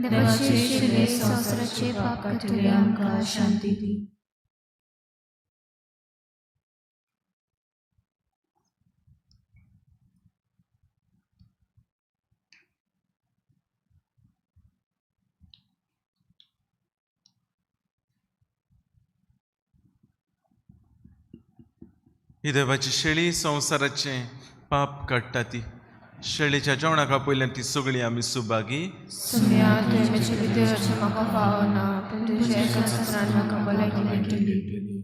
K: देवाचे शिरये संवसाराचे पाप काडटले आमकां शांती दी.
D: ही देवाची शेळी संवसाराचें पाप काडटा ती शेळीच्या जेवणाक आपयल्यान ती सगळी आमी सुभागी.
E: सुमया, तुवें म्हजे भितर अशें म्हाका फावना, पूण तुज्या एकाच उतरान म्हाका भलायकी मेळटली.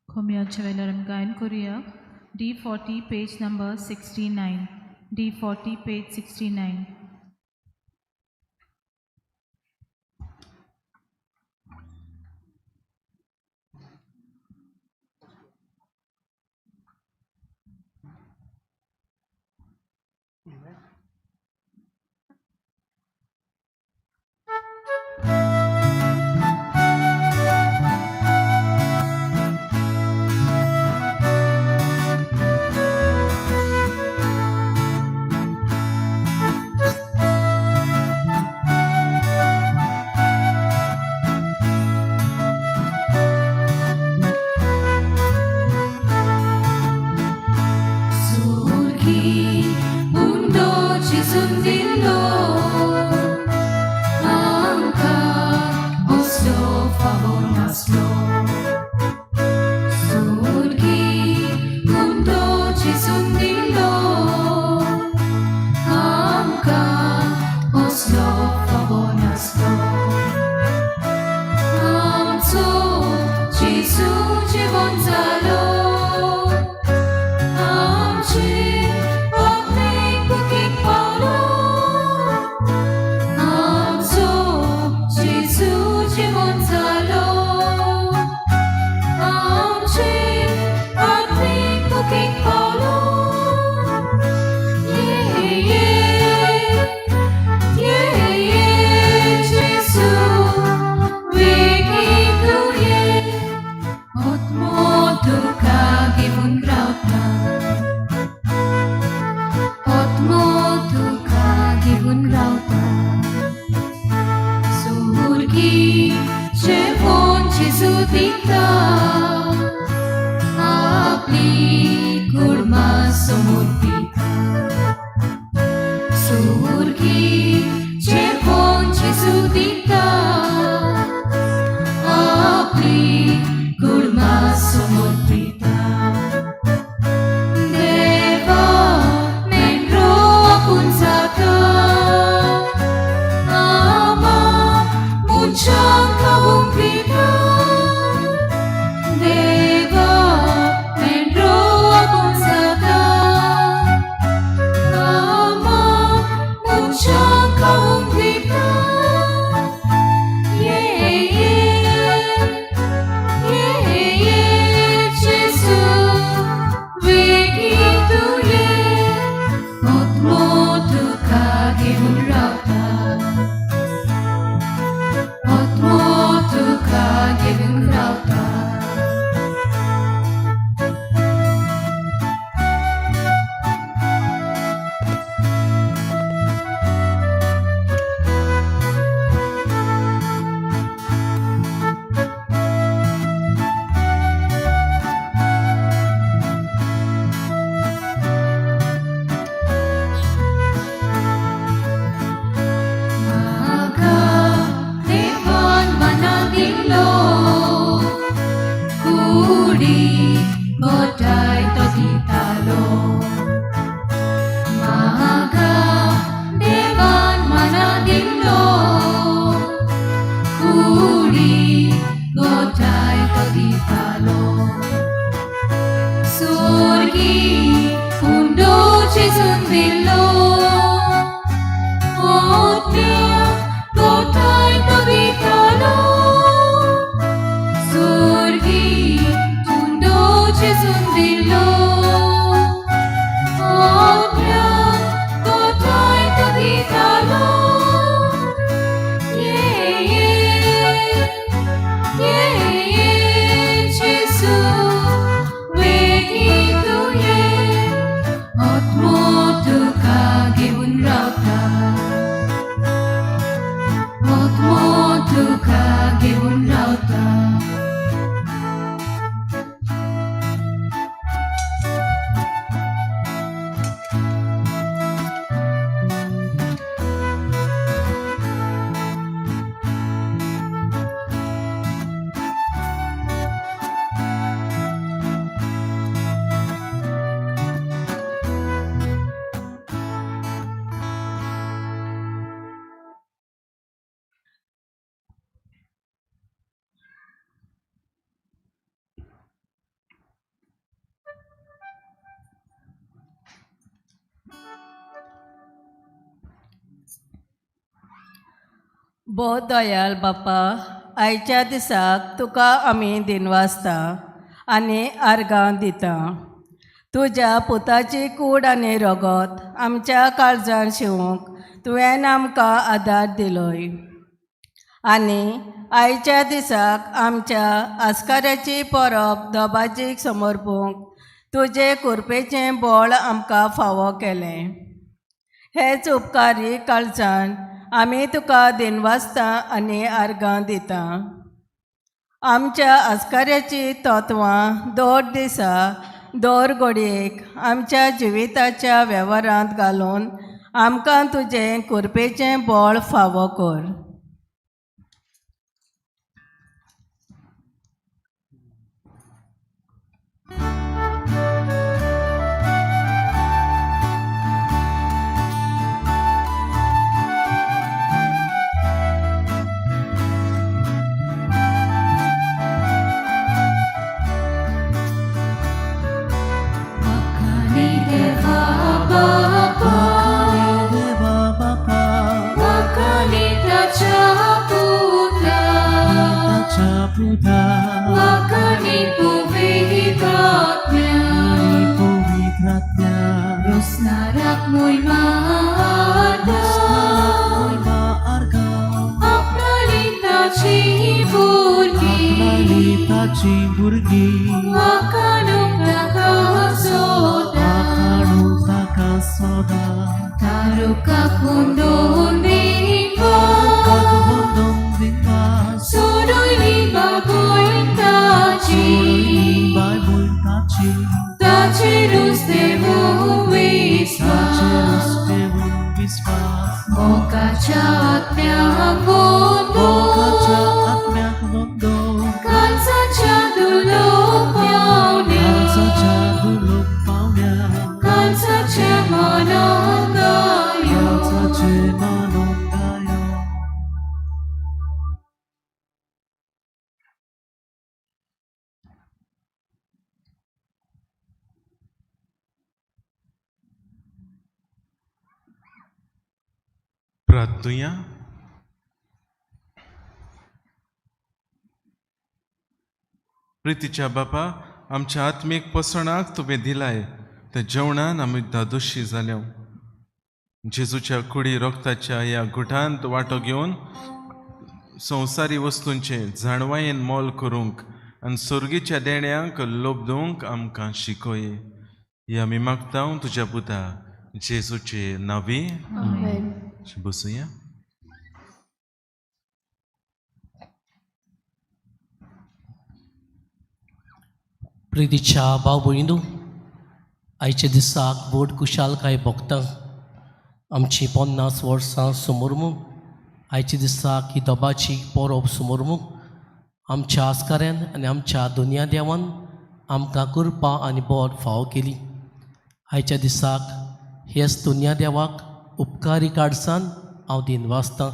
B: खोमयाच्या वेल्यार आमी गायन करुया. D40 page number 69. D40 page 69.
G: Oslo. जिवन जालो आमचे आत्मीक भुकेक पावलो आमचो जेजू जिवन जालो आमचे आत्मीक भुकेक पावलो ये ये ये ये जेजू वेगीं तूं ये आत्मो तुका घेवन रावता आत्मो तुका घेवन रावता सुर्गी जेवण जेजू दिता आपली कुडमा समर्पिता सुर्गी जेवण जेजू दिता आपली कुडमा समर्पिता देवा मेंढरो आपूण जाता आमा मनशांक खावूंक दिता देवा मेंढरो आपूण जाता आमा मनशांक खावूंक दिता ये ये ये ये जेजू वेगीं तूं ये आत्मो तुका घेवन रावता आत्मो तुका घेवन रावता म्हाका देवान मना दिल्लो कुडी गोठाय तो दितालो म्हाका देवान मना दिल्लो कुडी गोठाय तो दितालो सुर्गी उंडो जेजून दिल्लो ओत्या गोठाय तो दितालो सुर्गी उंडो जेजून दिल्लो ओत्या गोठाय तो दितालो ये ये ये ये जेजू वेगीं तूं ये आत्मो तुका घेवन रावता आत्मो तुका घेवन रावता
L: भोव दयाल बापा आयच्या दिसाक तुका आमी दिनवासता आनी आर्गां दिता तुज्या पुताची कूड आनी रगत आमच्या काळजान शिवूंक तुवें आमकां आदार दिलोय आनी आयच्या दिसाक आमच्या आस्काराची परब दबाजीक समर्पूंक तुजे कुरपेचें बळ आमकां फावो केलें हेच उपकारी काळजान आमी तुका दिनवासता आनी आर्गां दिता आमच्या आस्काराची तत्वां दर दिसा दर घडयेक आमच्या जिविताच्या वेव्हारांत घालून आमकां तुजें कुरपेचें बळ फावो कर.
A: पुता
G: वाकानी पवित्र आत्म्या
A: आनी पवित्र आत्म्या
G: रोसनाराक मोयमा
A: मोयमा आर्गां
G: आपणाली ताची भुरगीं
A: आपणाली ताची भुरगीं
G: वाकानूक ताका सोदा
A: वाखाणू ताका सोदा
G: तारुकाक वंदोवन दिनवा
A: ताका वंदोवन दिनवा
G: सोडयली बाबूय ताची
A: सोडयली बायबूल ताची
G: ताचेरूच देवू विस्वास
A: ताचेरूच देवून विस्वास
G: मोगाच्या आत्म्याक
A: मोगाच्या
G: वंदोवन
A: आत्म्याक वंदोवन
G: कांचाच्या दुलोक पावण्या
A: काळजाच्या दुलोक पावण्या
G: कांचाच्या मनाक गायो
A: काळजाचे मानून गायो.
D: प्रार्थुया. प्रितीच्या बापा, आमच्या आत्मीक पोसणाक तुवें दिलाय त्या जेवणान आमी धादोशी जाल्या. जेजूच्या कुडी रोगताच्या ह्या गुठांत वांटो घेवन संवसारी वस्तूंचे जाणवायेन मोल करूंक आनी सोर्गीच्या देण्यांक लोबदूंक आमकां शिकय. हे आमी मागता तुज्या पुता जेजूचे नांवी. बसुया.
C: प्रितीच्या भाव भयणींनो, आयच्या दिसाक व्हड खुशालकाय भोगता. आमची 50 वर्सां समोर आयच्या दिसाक ही दबाची परब समोर आमच्या आस्काऱ्यान आनी आमच्या दुनिया देवान आमकां कृपा आनी बोर फावो केली. आयच्या दिसाक हेच दुनिया देवाक उपकारी काडसान हांव दिनवासतां.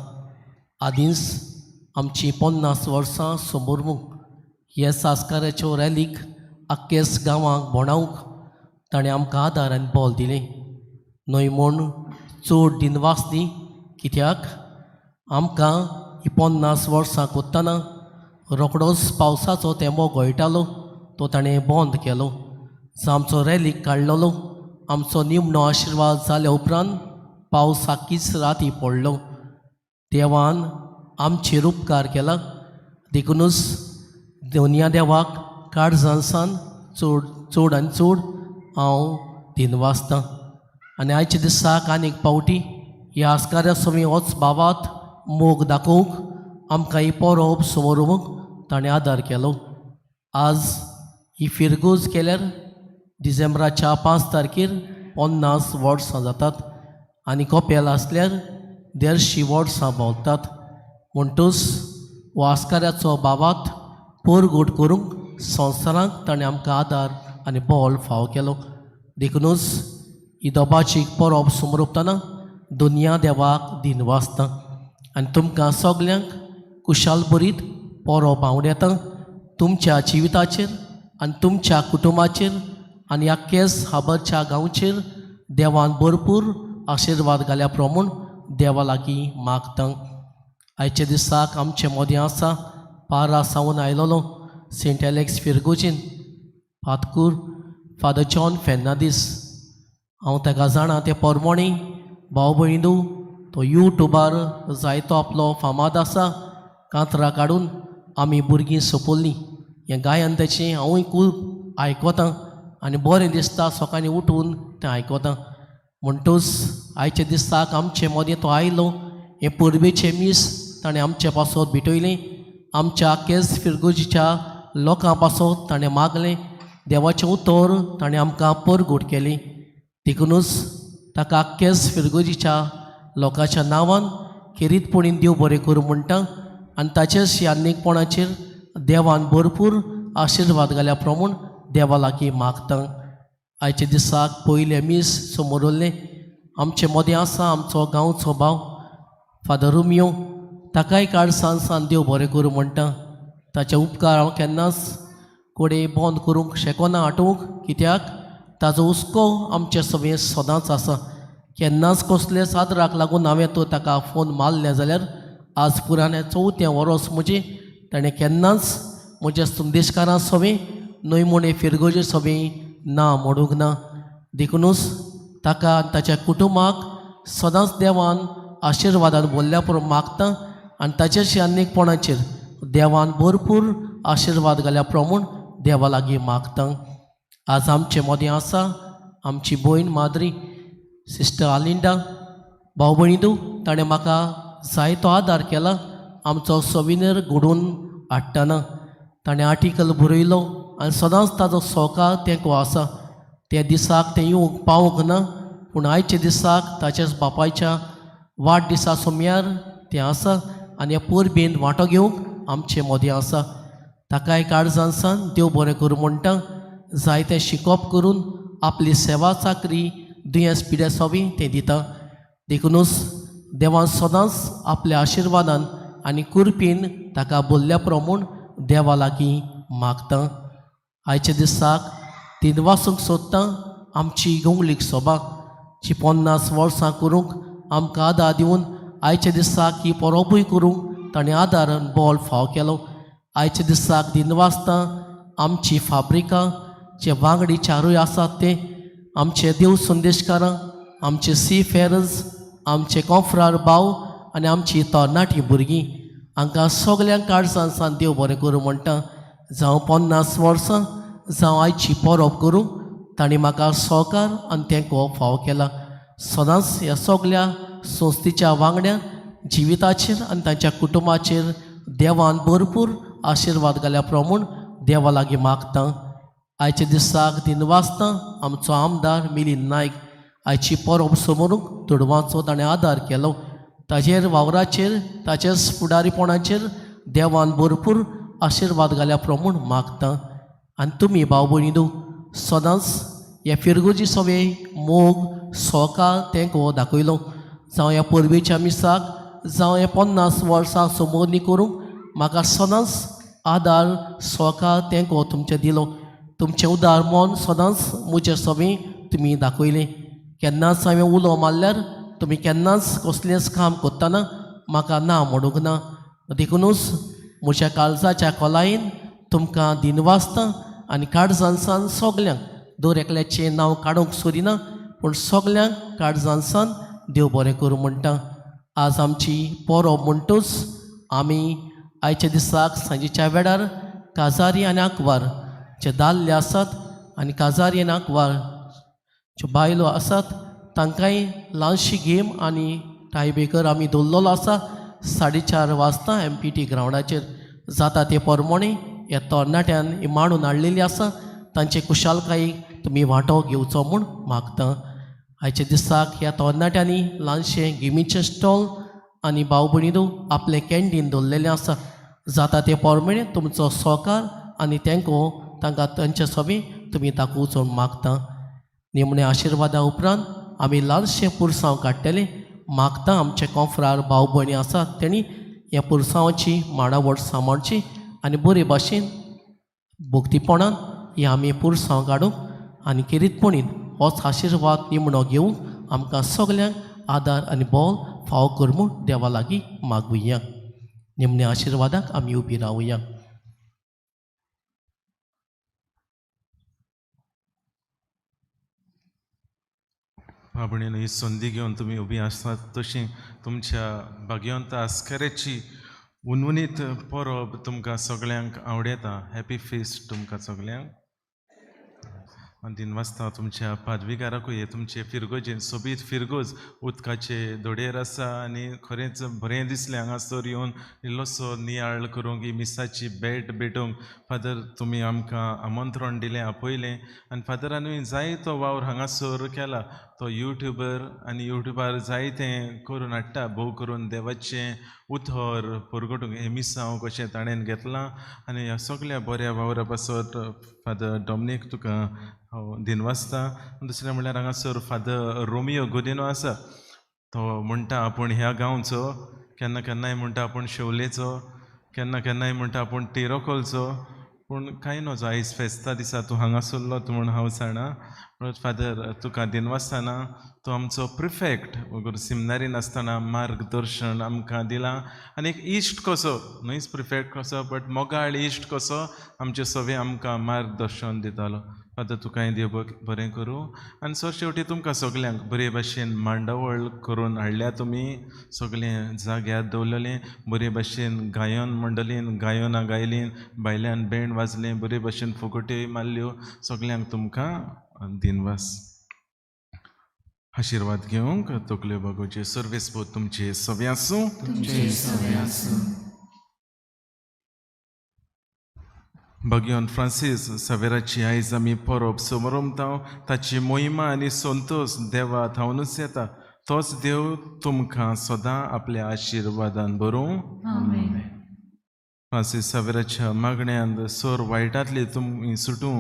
C: आदींच आमची 50 वर्सां समोर हे संस्काराच्यो रॅलीक आक्केस गांवांक भोंवडावंक ताणें आमकां आदार आनी बल दिलें. न्हय म्हूण चड दिनवास न्ही, कित्याक आमकां ही 50 वर्सां कोत्तना रोखडोच पावसाचो तेंबो गळटालो तो ताणें बंद केलो. आमचो रॅलीक काडलेलो आमचो निमणो आशिर्वाद जाल्या उपरांत पावस सारकीच राती पडलो. देवान आमचेर उपकार केला, देखुनूच दोनया देवाक काळजान चड चड आनी चड हांव दिनवासतां. आनी आयच्या दिसाक आनीक फावटी ह्या आस्काऱ्या समी होच बाबात मोग दाखोवंक आमकां ही परब समोर ताणें आदार केलो. आज ही फिरगूज केल्यार डिसेंबराच्या 5 तारखेर 50 वर्सां जातात आनी कोपेल आसल्यार 150 वर्सां भोंवतात. म्हणटूच हो आस्काऱ्याचो बाबात पोरगोट करूंक संवसारांक ताणें आमकां आदार आनी बळ फावो केलो. देखुनूच ही दोबाची परब समरोपतना दुनिया देवाक दिनवासता आनी तुमकां सगल्यांक कुशाल बरीत परब आवडता. तुमच्या जिविताचेर आनी तुमच्या कुटुंबाचेर आनी ह्या केस हाबरच्या गांवचेर देवान भरपूर आशिर्वाद घाल्या प्रमाण देवा लागीं मागता. आयच्या दिसाक आमचे मोदें आसा पारा सावन आयलोलो सेंट एलेक्स फिरगोजीन पातकूर फादर जॉन फेर्नांदीस. हांव ताका जाणा ते पोरमोणी भाव भयणू तो युट्यूबार जायतो आपलो फामाद आसा. कांतरां काडून आमी भुरगीं सोंपयलीं. हें गायन तेचें हांवूय खूब आयकतां आनी बरें दिसता सकाळीं उठून तें आयकतां. म्हणटूच आयच्या दिसाक आमचे मदें तो आयलो. हें परबेचें मीस ताणें आमचे पासत भेटयलें. आमच्या केस फिरगोजीच्या लोकां पासत ताणें मागलें. देवाचें उतर ताणें आमकां परगूट केलें. देखुनूच ताका केस फिरगोजीच्या लोकांच्या नांवान खेरीतपणी देव बरें करूं म्हणटा आनी ताचेच ह्या नेकपणाचेर देवान भरपूर आशिर्वाद घाल्या प्रमाण देवा लागीं मागता. आयच्या दिसाक पयलें मीस समोर उरलें. आमचे मदें आसा आमचो गांवचो भाव फादर रोमियो. ताकाय काळसान सान देव बरें करूं म्हणटा. ताचे उपकार हांव केन्नाच कोडे बंद करूंक शकना आटोवंक, कित्याक ताजो हुस्को आमचे सगळें सदांच आसा. केन्नाच कसले सादराक लागून हांवें तो ताका फोन मारलें जाल्यार आज पुराणे 4थें वरोस म्हजें ताणें केन्नाच म्हज्या संदेशकारां सवें न्हय म्हूण हे फिरगोजे सवें ना म्हणूंक ना. देखुनूच ताका आनी ताच्या कुटुंबाक सदांच देवान आशिर्वादान बोल्ल्या पुरो मागता आनी ताचेशी आनीकपणाचेर देवान भरपूर आशिर्वाद घाल्या प्रमाण देवा लागीं मागता. आज आमचे मदीं आसा आमची भयण माद्री सिस्टर आलिंडा. भाव भयणीदू ताणें म्हाका जायतो आदार केला आमचो सोविनर घडोवन हाडटना. ताणें आर्टिकल बरयलो आनी सदांच ताजो सहकार तेंको आसा. त्या दिसाक तें येवंक पावूंक ना पूण आयच्या दिसाक ताच्याच बापायच्या वाडदिसा सोमयार तें आसा आनी ह्या परबेन वांटो घेवंक आमचे मदीं आसा. ताकाय काळजान सान देव बरें करूं म्हणटा. जायतें शिकोवप करून आपली सेवा चाकरी दुयेंस पिड्या सोबी तें दिता. देखुनूच देवान सदांच आपल्या आशिर्वादान आनी कुरपीन ताका बोल्ल्या प्रमाण देवा लागीं मागता. आयच्या दिसाक दिनवासूंक सोदता आमची गोंगलीक सोबा जी 50 वर्सां करूंक आमकां आदार दिवन आयच्या दिसाक ही परबूय करूंक ताणें आदार बॉल फाव केलो. आयच्या दिसाक दिनवासता आमची फाब्रिका जे वांगडी चारूय आसात ते आमचे देव संदेशकारां, आमचे सी फेरर्स, आमचे कोंफ्रार भाव आनी आमची तरणाटी भुरगीं हांकां सगल्यांक काळजान सान देव बरें करूं म्हणटा. जावं 50 वर्सां जावं आयची परब करूं तांणी म्हाका सहकार आनी तेंको फावो केला. सदांच ह्या सगल्या संस्थेच्या वांगड्या जिविताचेर आनी तांच्या कुटुंबाचेर देवान भरपूर आशिर्वाद घाल्या प्रमाण देवा लागीं मागता. आयच्या दिसाक दिनवासता आमचो आमदार मिलिंद नायक आयची परब समोरूंक दुडवांचो ताणें आदार केलो. ताजेर वावराचेर ताचेच फुडारीपणाचेर देवान भरपूर आशिर्वाद घाल्या प्रमाण मागता. आनी तुमी भाव भयणीदू सदांच ह्या फिरगोजी सवे मोग सहकार तेंको दाखयलो. जावं ह्या परबेच्या मिसाक जावं ह्या 50 वर्सां समोरणी करूंक म्हाका सदांच आदार सहकार तेंको तुमचें दिलो. तुमचें उदार मन सदांच म्हजे सवें तुमी दाखयलें. केन्नाच हांवें उलो मारल्यार तुमी केन्नाच कसलेंच काम करतना म्हाका ना म्हणूंक ना. देखुनूच म्हज्या काळजाच्या खोलायेन तुमकां दिनवासता आनी काळजान सगल्यांक दर एकल्याचें नांव काडूंक सोदिना पूण सगल्यांक काळजान सान देव बरें करूं म्हणटा. आज आमची परब म्हणटूच आमी आयच्या दिसाक सांजेच्या वेळार काजारी आनी आंकवार जे दादले आसात आनी काजारी आनी आंकवार ज्यो बायलो आसात तांकांय ल्हानशी गेम आनी टायब्रेकर आमी दवरलेलो आसा. 4:30 वाजता MPT ग्रावंडाचेर जाता ते परमणे ह्या तरणाट्यान ही मांडून हाडलेली आसा. तांचे कुशालकायेक तुमी वांटो घेवचो म्हूण मागता. आयच्या दिसाक ह्या तरणाट्यांनी ल्हानशें गेमीचें स्टॉल आनी भाव भयणीदू आपलें कॅन्टीन दवरलेलें आसा. जाता ते परमणे तुमचो सहकार आनी तेंको तांकां तांचे सवे तुमी दाखोवचो म्हूण मागता. निमण्या आशिर्वादा उपरांत आमी ल्हानशें पुरसांव काडटले. मागता आमचे कोंफ्रार भाव भयणी आसात तेणी ह्या पुरसांवाची मांडावळ सांबाळची आनी बरे भाशेन भक्तीपणान हे आमी पुरसांव काडूंक आनी खेरीतपणीन होच आशिर्वाद निमणो घेवंक आमकां सगल्यांक आदार आनी बोल फावो कर म्हूण देवा लागीं मागुया. निमण्या आशिर्वादाक आमी उबी रावया.
D: भावणीन ही संदी घेवन तुमी उबी आसात तशी तुमच्या भाग्यवंत आस्कऱ्याची उनउनीत परब तुमकां सगळ्यांक आवडयता. हॅपी फिस्ट तुमकां सगळ्यांक. आनी दिनवासता तुमच्या पादविगाराकूय तुमचे फिरगोजेन सोबीत फिरगोज उदकाचे धोडयेर आसा आनी खरेंच बरें दिसलें हांगासर येवन इल्लोसो नियाळ करूंक ही मिसाची भेट भेटूंक. फादर तुमी आमकां आमंत्रण दिलें आपयलें आनी फादरानूय जायतो वावर हांगासर केला. तो युट्यूबर आनी युट्यूबार जायतें करून हाडटा भोव करून देवाचें उतर परगटूंक हें मिसांव कशें ताणें घेतलां आनी ह्या सगल्या बऱ्या वावरा पासत फादर डॉमनीक तुका हांव दिनवासता. दुसरें म्हणल्यार हांगासर फादर रोमियो गोदिनो आसा. तो म्हणटा आपूण ह्या गांवचो, केन्ना केन्नाय म्हणटा आपूण शेवलेचो, केन्ना केन्नाय म्हणटा आपूण टिरोकोलचो, पूण कांय नजो, आयज फेस्ता दिसा तूं हांगासरलो म्हूण हांव जाणा. पूण फादर तुका दिनवासतना तूं आमचो प्रिफेक्ट वगर सिमनारीन आसतना मार्गदर्शन आमकां दिलां आनी एक इश्ट कसो, न्हयच प्रिफेक्ट कसो बट मोगाळ इश्ट कसो आमचे सगळे आमकां मार्गदर्शन दितालो. फादर तुकाय देव बरें करूं. आनी सर शेवटी तुमकां सगल्यांक बरे भाशेन मांडावळ करून हाडल्या, तुमी सगळें जाग्यार दवरलें, बरे भाशेन गायन मंडळीन गायनां गायलीं, भायल्यान बँड वाजलें, बरे भाशेन फुगोट्यो मारल्यो. सगल्यांक तुमकां दिनवास. आशिर्वाद घेवंक तकल्यो बागोवचे. सर्वेस्पोत तुमचे सगळे आसूं.
G: तुमचे सगळे आसूं.
D: भगवान फ्रांसीस सवेराची आयज आमी परब समरमता, ताची मोहिमा आनी संतोश देवा थावनूच येता. तोच देव तुमकां सदां आपल्या आशिर्वादान बरोवं.
G: आमेन.
D: फ्रांसीस सवेराच्या मागण्यांत सोर वायटांतली तुमी सुटूं,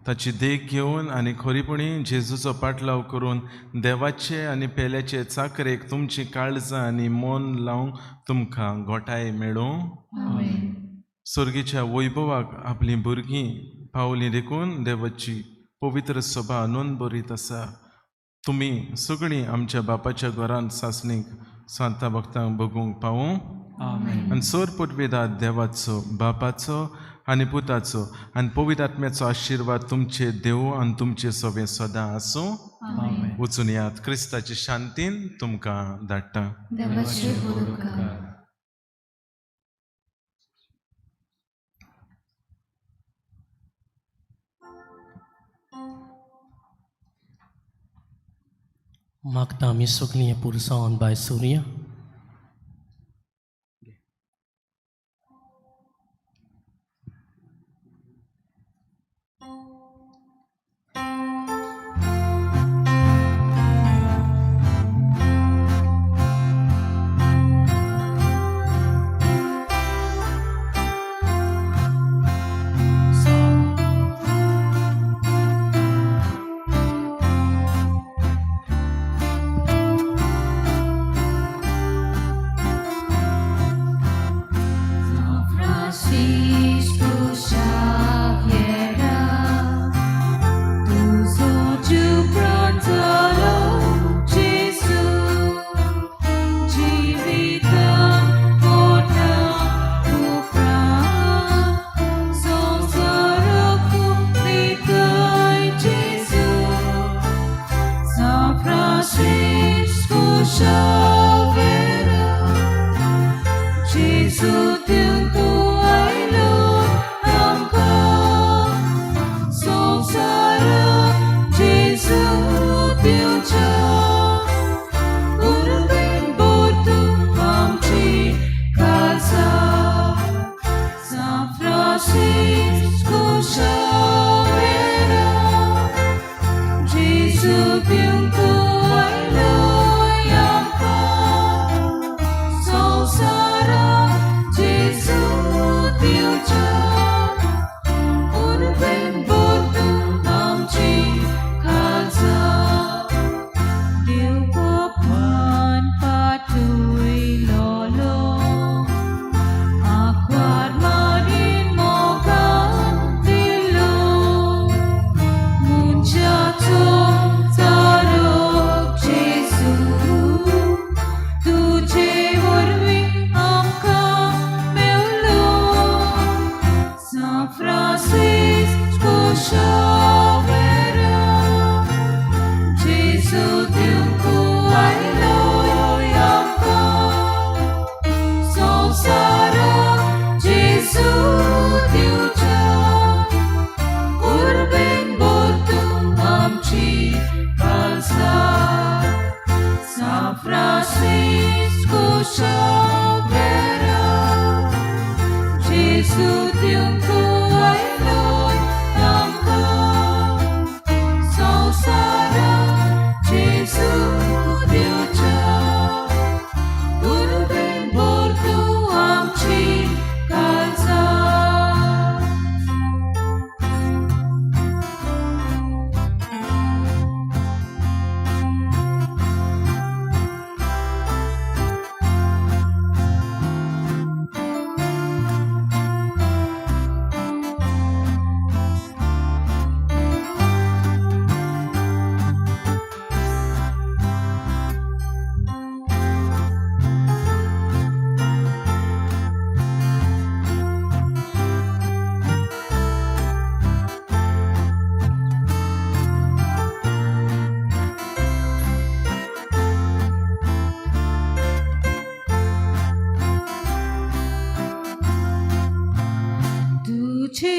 D: ताची देख घेवन आनी खरीपणी जेजूचो पाटलाव करून देवाचे आनी पेल्याचे चाकरेक तुमची काळजां आनी मन लावंक तुमकां गोठाय मेळूं.
G: आमेन.
D: स्वर्गीच्या वैभवाक आपलीं भुरगीं पावलीं देखून देवाची पवित्र सभा नोंद बरीत आसा. तुमी सगळीं आमच्या बापाच्या घरांत सासणीक सांता भक्तांक बगूंक पावूं. आनी सोर पुर्वेदार देवाचो, बापाचो आनी पुताचो आनी पवित्र आत्म्याचो आशिर्वाद तुमचे देव आनी तुमचे सगळे सदां आसूं. वचून यात, क्रिस्ताचे शांतीन तुमकां धाडटा.
K: देवाचे उपकार.
C: मागता आमी सगळीं हें पुरसांव भायर सरुया.
G: Francisco Xaviera, तुजो जीव जेजू, जिवितान मोठा उपरांत संवसाराक दिताय जेजू. San Francisco Xaviera, Gesù दिवंक आयलो आमकां, संवसाराक जेजू दिवच्या, उर्बेन भरतूं आमची काळजां. San Francisco Xaviera, Gesù दिवंक आयलो आमकां, संवसाराक जेजू दिवच्या, उर्बेन भरतूं आमची काळजां. देव बापान पाठयलोलो, आंकवार मारीन मोगान दिलो, मनशाचो चारो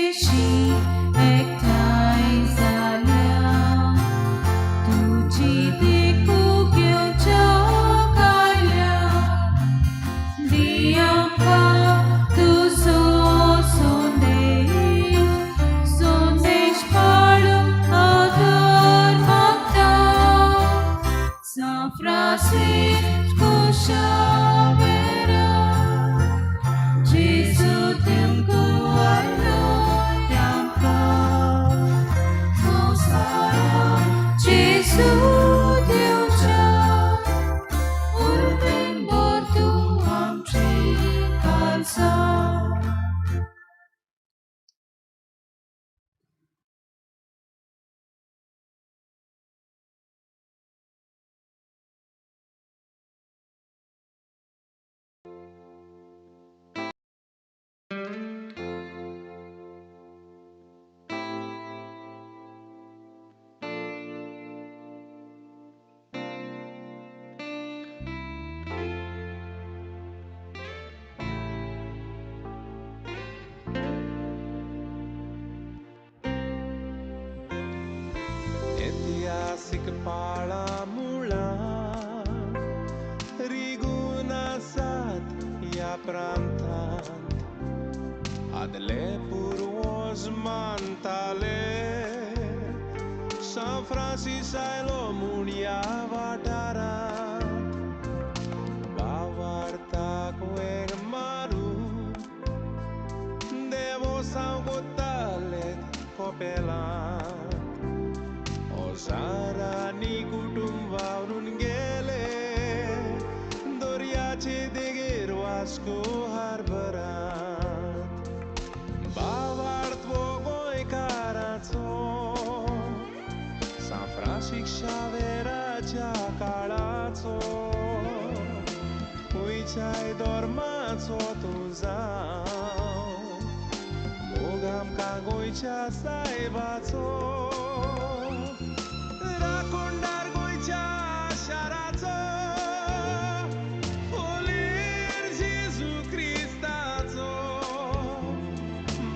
G: तुजेशी एकठांय जाल्या तुजी देखू घेवच्याक आयल्या दी आमकां तुजो संदेश संदेश पाळूंक आदर मागता San Francisco Xavier, Gesù tempo आयलो तांकां संवसाराक जेजू दिवच्या उर्बेन भर तूं आमची काळजां.
M: इतिहासीक पाळां मुळां रिगून आसात ह्या प्रांतांत आदले पुर्वज मानताले सांत फ्रांसीस आयलो म्हूण ह्या वाठारांत भावार्थाक वेंग मारून देवोसांव कोत्ताले कोपेलांत हजारांनी कुटुंब वावरून गेले दर्याचे देगेर वास्को हार्बरांत भावार्थ हो गोंयकाराचो सांत फ्रांसीस शावेराच्या काळाचो खंयच्याय धर्माचो तूं जावं मोग आमकां गोंयच्या सायबाचो राखणदार गोंयच्या शाराचो फुलीर जेजू क्रिस्ताचो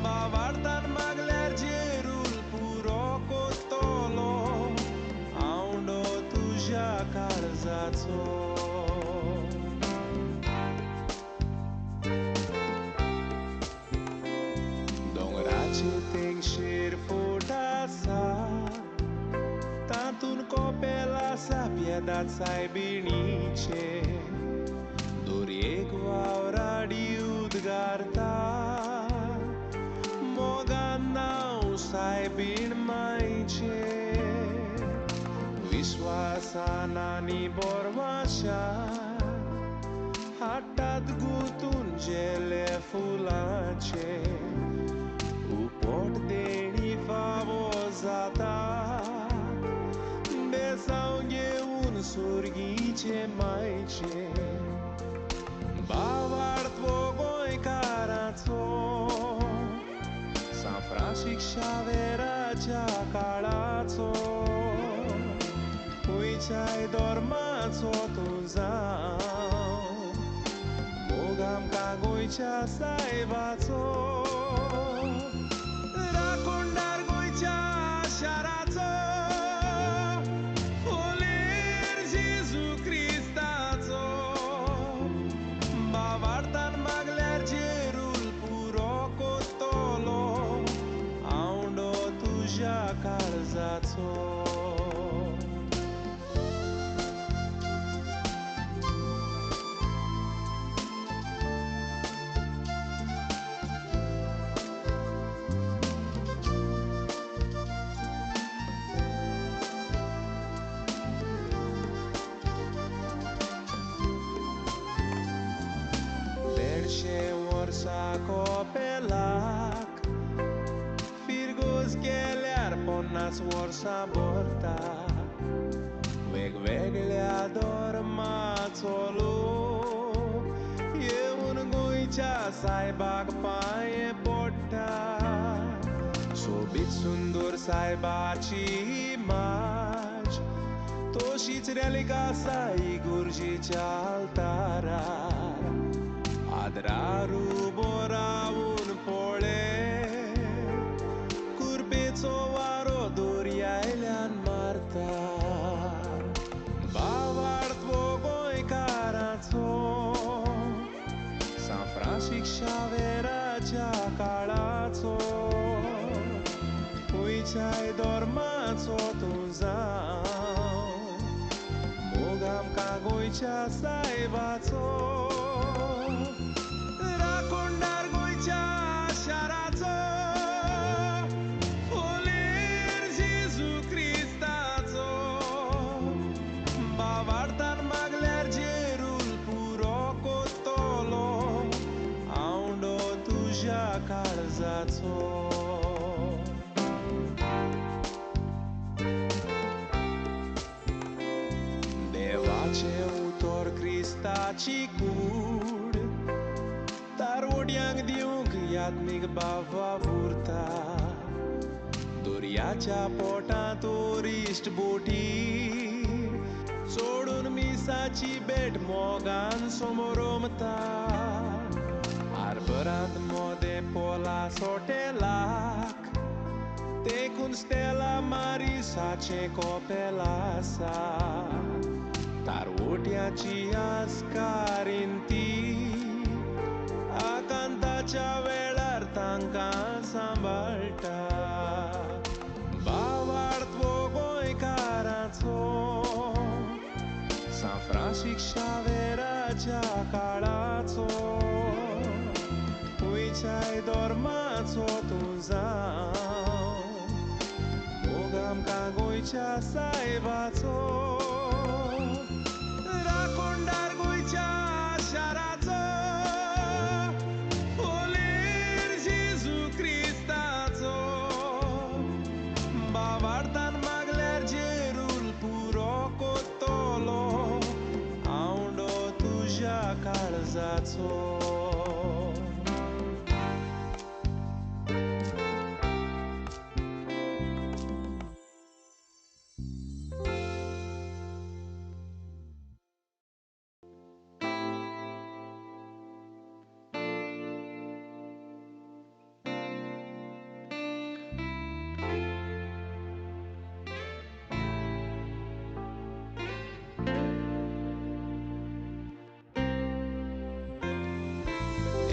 M: भावार्थान मागल्यार जेरूल पुरो कोत्तलो आवंडो तुज्या काळजाचो. दोंगराचे तेंगशेर फोट आसा तातूंत कोपेल आसा पियेदाद सायबिणीचें दोरयेक वावराडी उद्गारता मोगान नांव सायबीण मायचें विश्वासान आनी बोरवाशान हाडटात गुंतून झेले फुलांचे उपट देणी फावो जाता बेसांव घेवन सुर्गीचे मायचे भावार्थ हो गोंयकाराचो सांत फ्रांसीस शावेराच्या काळाचो खंयच्याय धर्माचो तूं जावं मोग आमकां गोंयच्या सायबाचो राखणदार गोंयच्या शाराचो फुलीर जेजू क्रिस्ताचो भावार्थान मागल्यार जेरूल पुरो कोत्तलो आवंडो तुज्या काळजाचो. देडशे वर्सां कोपेलाक फिरगोज गेल्यार 50 वर्सां भरता वेगवेगळ्या धर्माचो लोक येवन गोंयच्या सायबाक पांये पडटा सोबीत सुंदर सायबाची इमाज तशीच रेलिक आसा इगुर्जीच्या आल्तारार आदरार उबो रावून पळय खंयच्याय धर्माचो तूं जावं, मोग आमकां गोंयच्या सायबाचो. राखणदार गोंयच्या शाराचो, फोलेर जेजू क्रिस्ताचो. बावार्थान मागल्यार जेरूल पुरो कोत्तलो आवंडो तुज्या काळजाचो. देवाचें उतर क्रिस्ताची कूड तारवड्यांक दिवंक यात्मीक बाबा उरता. दर्याच्या पोटांत इश्ट बोटी सोडून मिसाची भेट मोगान समोरमता. हार्बरांत मोदें पोला सोटेलाक तेकून स्टेला मारिसाचें कोपेल आसा. तारवट्याची आस्कारीन ती आकांताच्या वेळार तांकां सांबाळटा. भावार्थ वो गोंयकाराचो, सांत फ्रांसीस शावेराच्या काळाचो. खंयच्याय धर्माचो तूं जावं, मोग आमकां गोंयच्या सायबाचो. राखणदार गोंयच्या शाराचो, फोलेर जेजू क्रिस्ताचो. बावार्थान मागल्यार जेरूल पुरो कोत्तलो आवंडो तुज्या काळजाचो.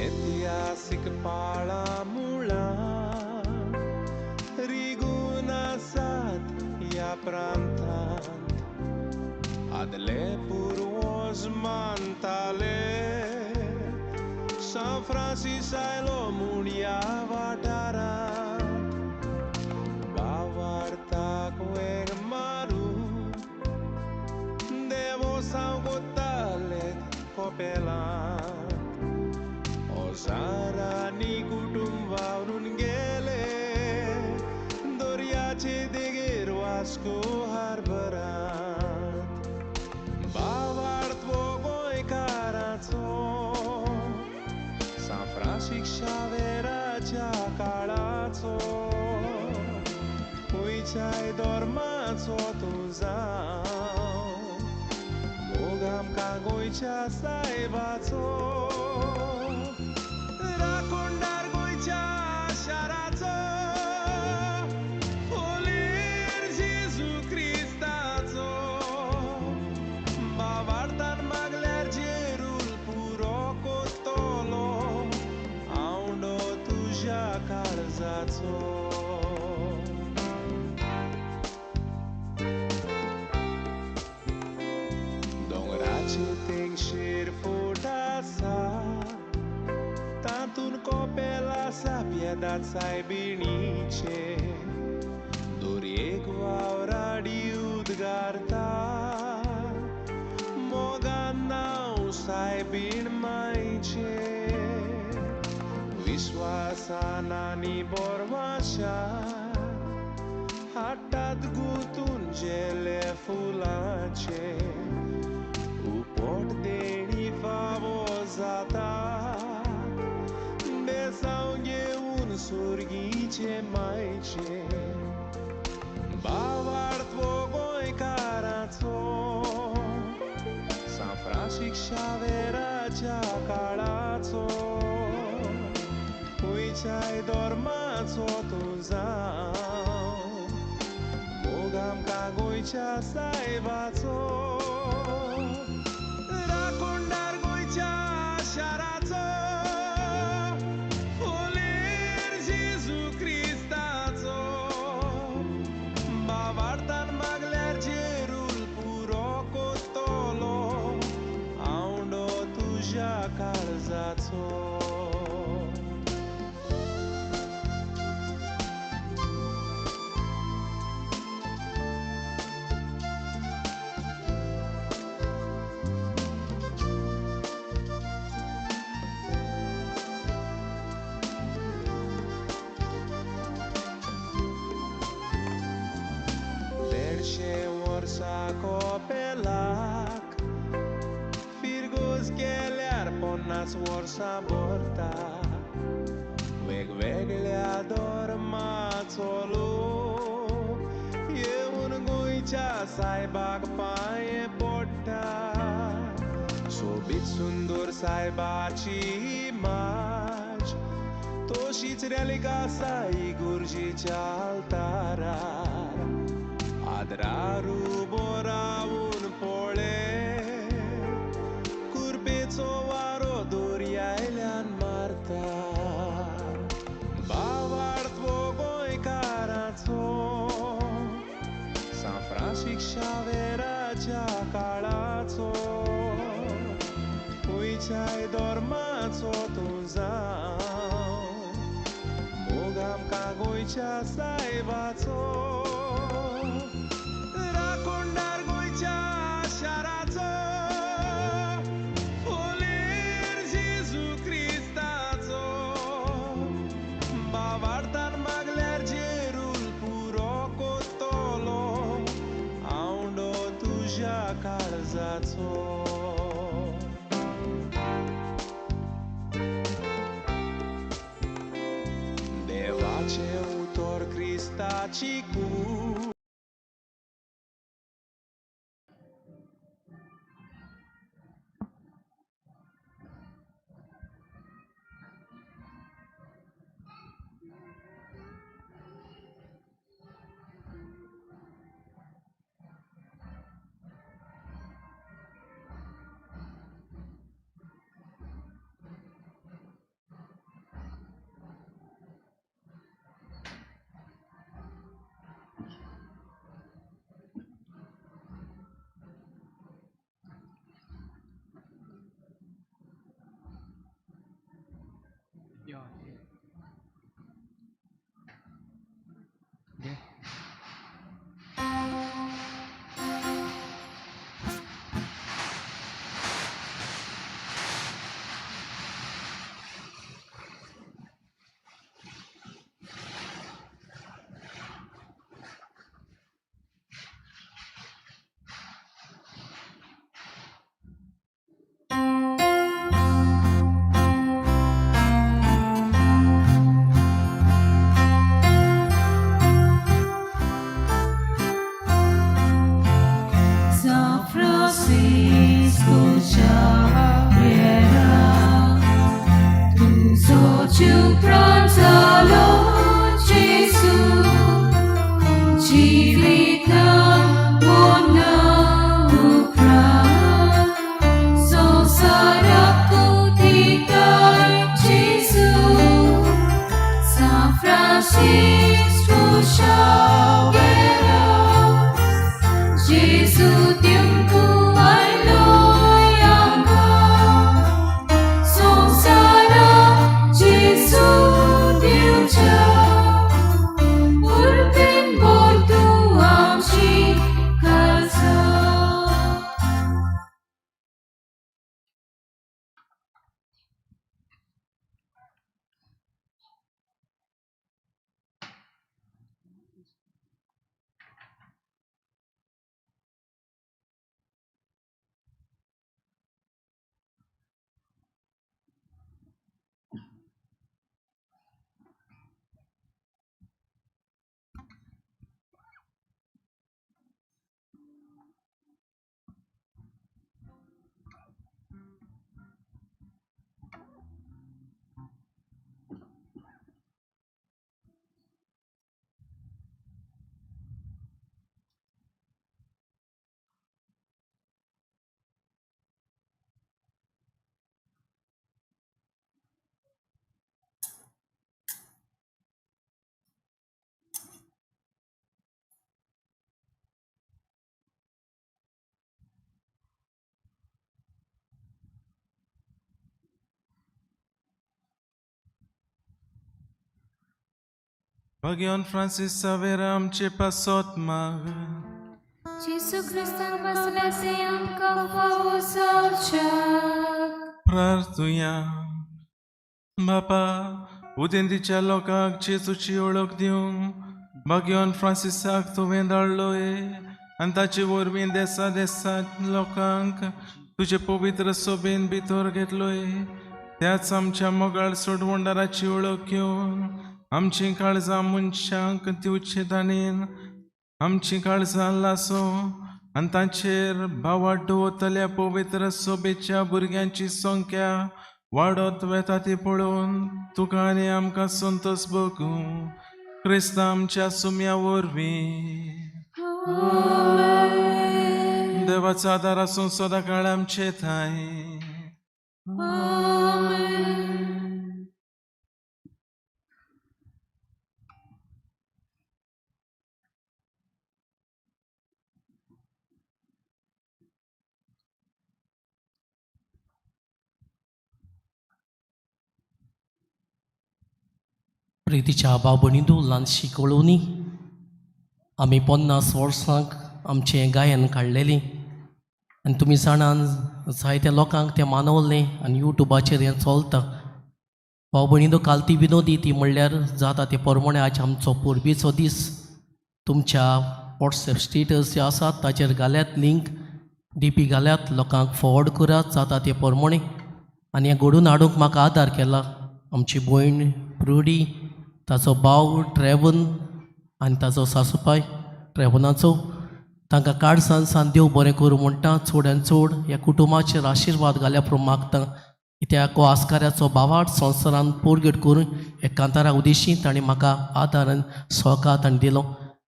M: इतिहासीक पाळां मुळां रिगून आसात ह्या प्रांतांत. आदले पुर्वज मानताले सांत फ्रांसीस आयलो म्हूण ह्या वाठारांत. भावार्थाक वेंग मारून देवोसांव कोत्ताले कोपेलांत. हजारांनी कुटुंब वावरून गेले दर्याचे देगेर वास्को हार्बरांत. भावार्थ वो गोंयकाराचो, सांत फ्रांसीस शावेराच्या काळाचो. खंयच्याय धर्माचो तूं जावं, मोग आमकां गोंयच्या सायबाचो. राखणदार गोंयच्या शाराचो, फोलेर जेजू क्रिस्ताचो. भावार्थान मागल्यार जेरूल पुरो कोत्तलो आवंडो तुज्या काळजाचो. दोंगराचे तेंगशेर फोट आसा, तातूंत कोपेल आसा पियेदाद सायबिणीचें. दोरयेक वावराडी उद्गारता मोगान नांव सायबीण मायचें. विश्वासान आनी बोरवाशान हाडटात गुंतून झेले फुलांचे. उपट देणी फावो जाता बेसांव घेवन सुर्गीचे मायचे. भावार्थ वो गोंयकाराचो, सांत फ्रांसीस शावेराच्या काळाचो. खंयच्याय धर्माचो तूं जावं, मोग आमकां गोंयच्या सायबाचो. राखणदार गोंयच्या शाराचो, फोलेर जेजू क्रिस्ताचो. कोपेलाक फिरगोज केल्यार 50 वर्सां भरता. वेगवेगळ्या धर्माचो लोक येवन गोंयच्या सायबाक पांये पडटा. सोबीत सुंदर सायबाची इमाज तशीच रेलिक आसा इगुर्जीच्या आल्तारार. आदरार उबो रावून पळय कुर्बेचो वारो दर्यायल्यान मारता. बावार्थ वो गोंयकाराचो सांत फ्रांसीस शावेराच्या काळाचो. खंयच्याय धर्माचो तूं जावं मोग आमकां गोंयच्या सायबाचो. राखणदार गोंयच्या शाराचो फोलेर जेजू क्रिस्ताचो. बावार्थान मागल्यार जेरूल पुरो कोत्तलो आवंडो तुज्या काळजाचो. देवाचें उतर क्रिस्ताची कूड.
G: San Francisco Xavier, तुजो जीव प्राण जालो जेजू, जिवितान मोना उपरांत संवसाराक दिताय जेजू. San Francisco Xavier, Jesu tiempo आयलो आमकां संवसारा जेजू दिवच्या उर्बेन भर तूं आमची काळजां.
D: भाग्यवान फ्रांसीस सावेरा आमचे पासत माग.
K: जेजू क्रिस्तान बसल्या ते आमकां फावो जावच्याक.
D: प्रार्थुया. बापा, उदेंतीच्या लोकांक जेजूची वळख दिवंक भाग्यवान फ्रांसिसाक तुवें धाडलोय. आनी ताचे वरवीं देसा देसा लोकांक तुजे पवित्र सोबेन भितर घेतलोय. त्याच आमच्या मोगाळ सोडवणदाराची वळख घेवन आमचीं काळजां मनशांक दिवचे ताणेन आमचीं काळजां लासो आनी तांचेर भावार्थ दवरतल्या पवित्र सोबेच्या भुरग्यांची संख्या वाडत वेता ती पळोवन तुका आनी आमकां संतोष भोगूं क्रिस्तांव आमच्या सुम्या वरवीं. देवाचो आदार आसूं सदां काळ आमचे थांय.
C: प्रितीच्या भाव भयणींनो, ल्हानशी कळोवणी. आमी 50 वर्सांक आमचें गायन काडलेलीं आनी तुमी जाणान जायत्या लोकांक तें मानवलें आनी यूट्यूबाचेर हें चलता. भाव भयणींनो, काल ती विनोदी ती म्हणल्यार जाता ते प्रमाणे आज आमचो परबेचो दीस. तुमच्या वॉट्सएप स्टेटस जे आसात ताचेर घाल्यात लिंक, डी पी घाल्यात, लोकांक फॉरवर्ड करात जाता ते प्रमाणे. आनी हें घडोवन हाडूंक म्हाका आदार केला आमची भयण प्रुडी, ताचो भाव ट्रेवन आनी ताचो सासूपाय ट्रेवनाचो. तांकां काळजान सान देव बरें करूं म्हणटा. चड आनी चड ह्या कुटुंबाचेर आशिर्वाद घाल्या प्रमाण मागता. कित्याक हो आस्काऱ्याचो भावार्थ संवसारान पोरगेट करून हे कांतारा उदेशी ताणें म्हाका आदार आनी सहकार ताणें दिलो.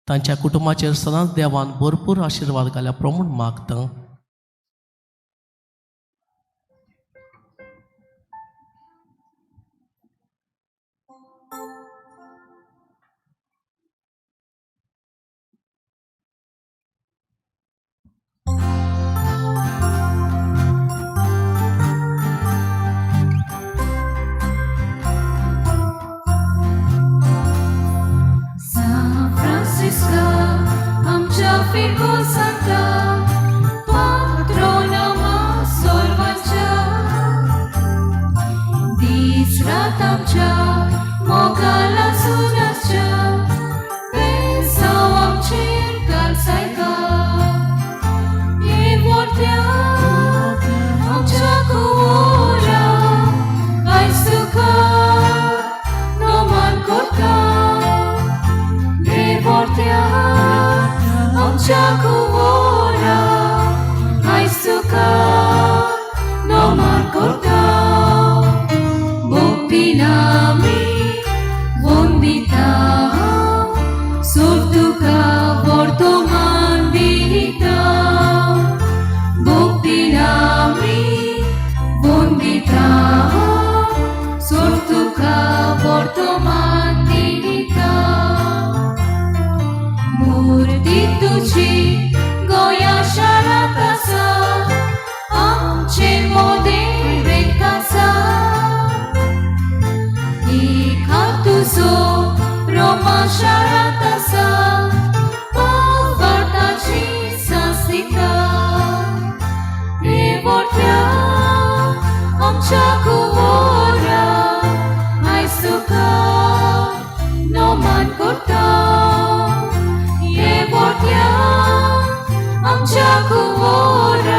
C: तांच्या कुटुंबाचेर सदांच देवान भरपूर आशिर्वाद घाल्या प्रमाण मागता.
H: आमच्या फिरको सांता पात्रोनामा सोलवाच्या दीस रात आमच्या मोगाला सुनाच्या बेसाव आमचेर कालसायता ये वोर्त्या आमच्या कुवोरा आयज तुका नोमान करता. ये वोर्त्या आमच्या कुवोरा आयज तुका नोमान करता. भोगतीन आमी वंदिता सोर तुका वर्तमान दिता. भोगतीन आमी वंदिता सोर तुका वर्तमान दिता. मूर्ती तुजी गोंया शारांत आसा आमचे मोदें वेंत आसा. एक हात तुजो रोमा शारांत आसा भावार्थाची सांस दिता. हे वोर्त्या आमच्या कुवोरा आयज तुका नोमान करता. ये वोर्त्या आमच्या कुवोरा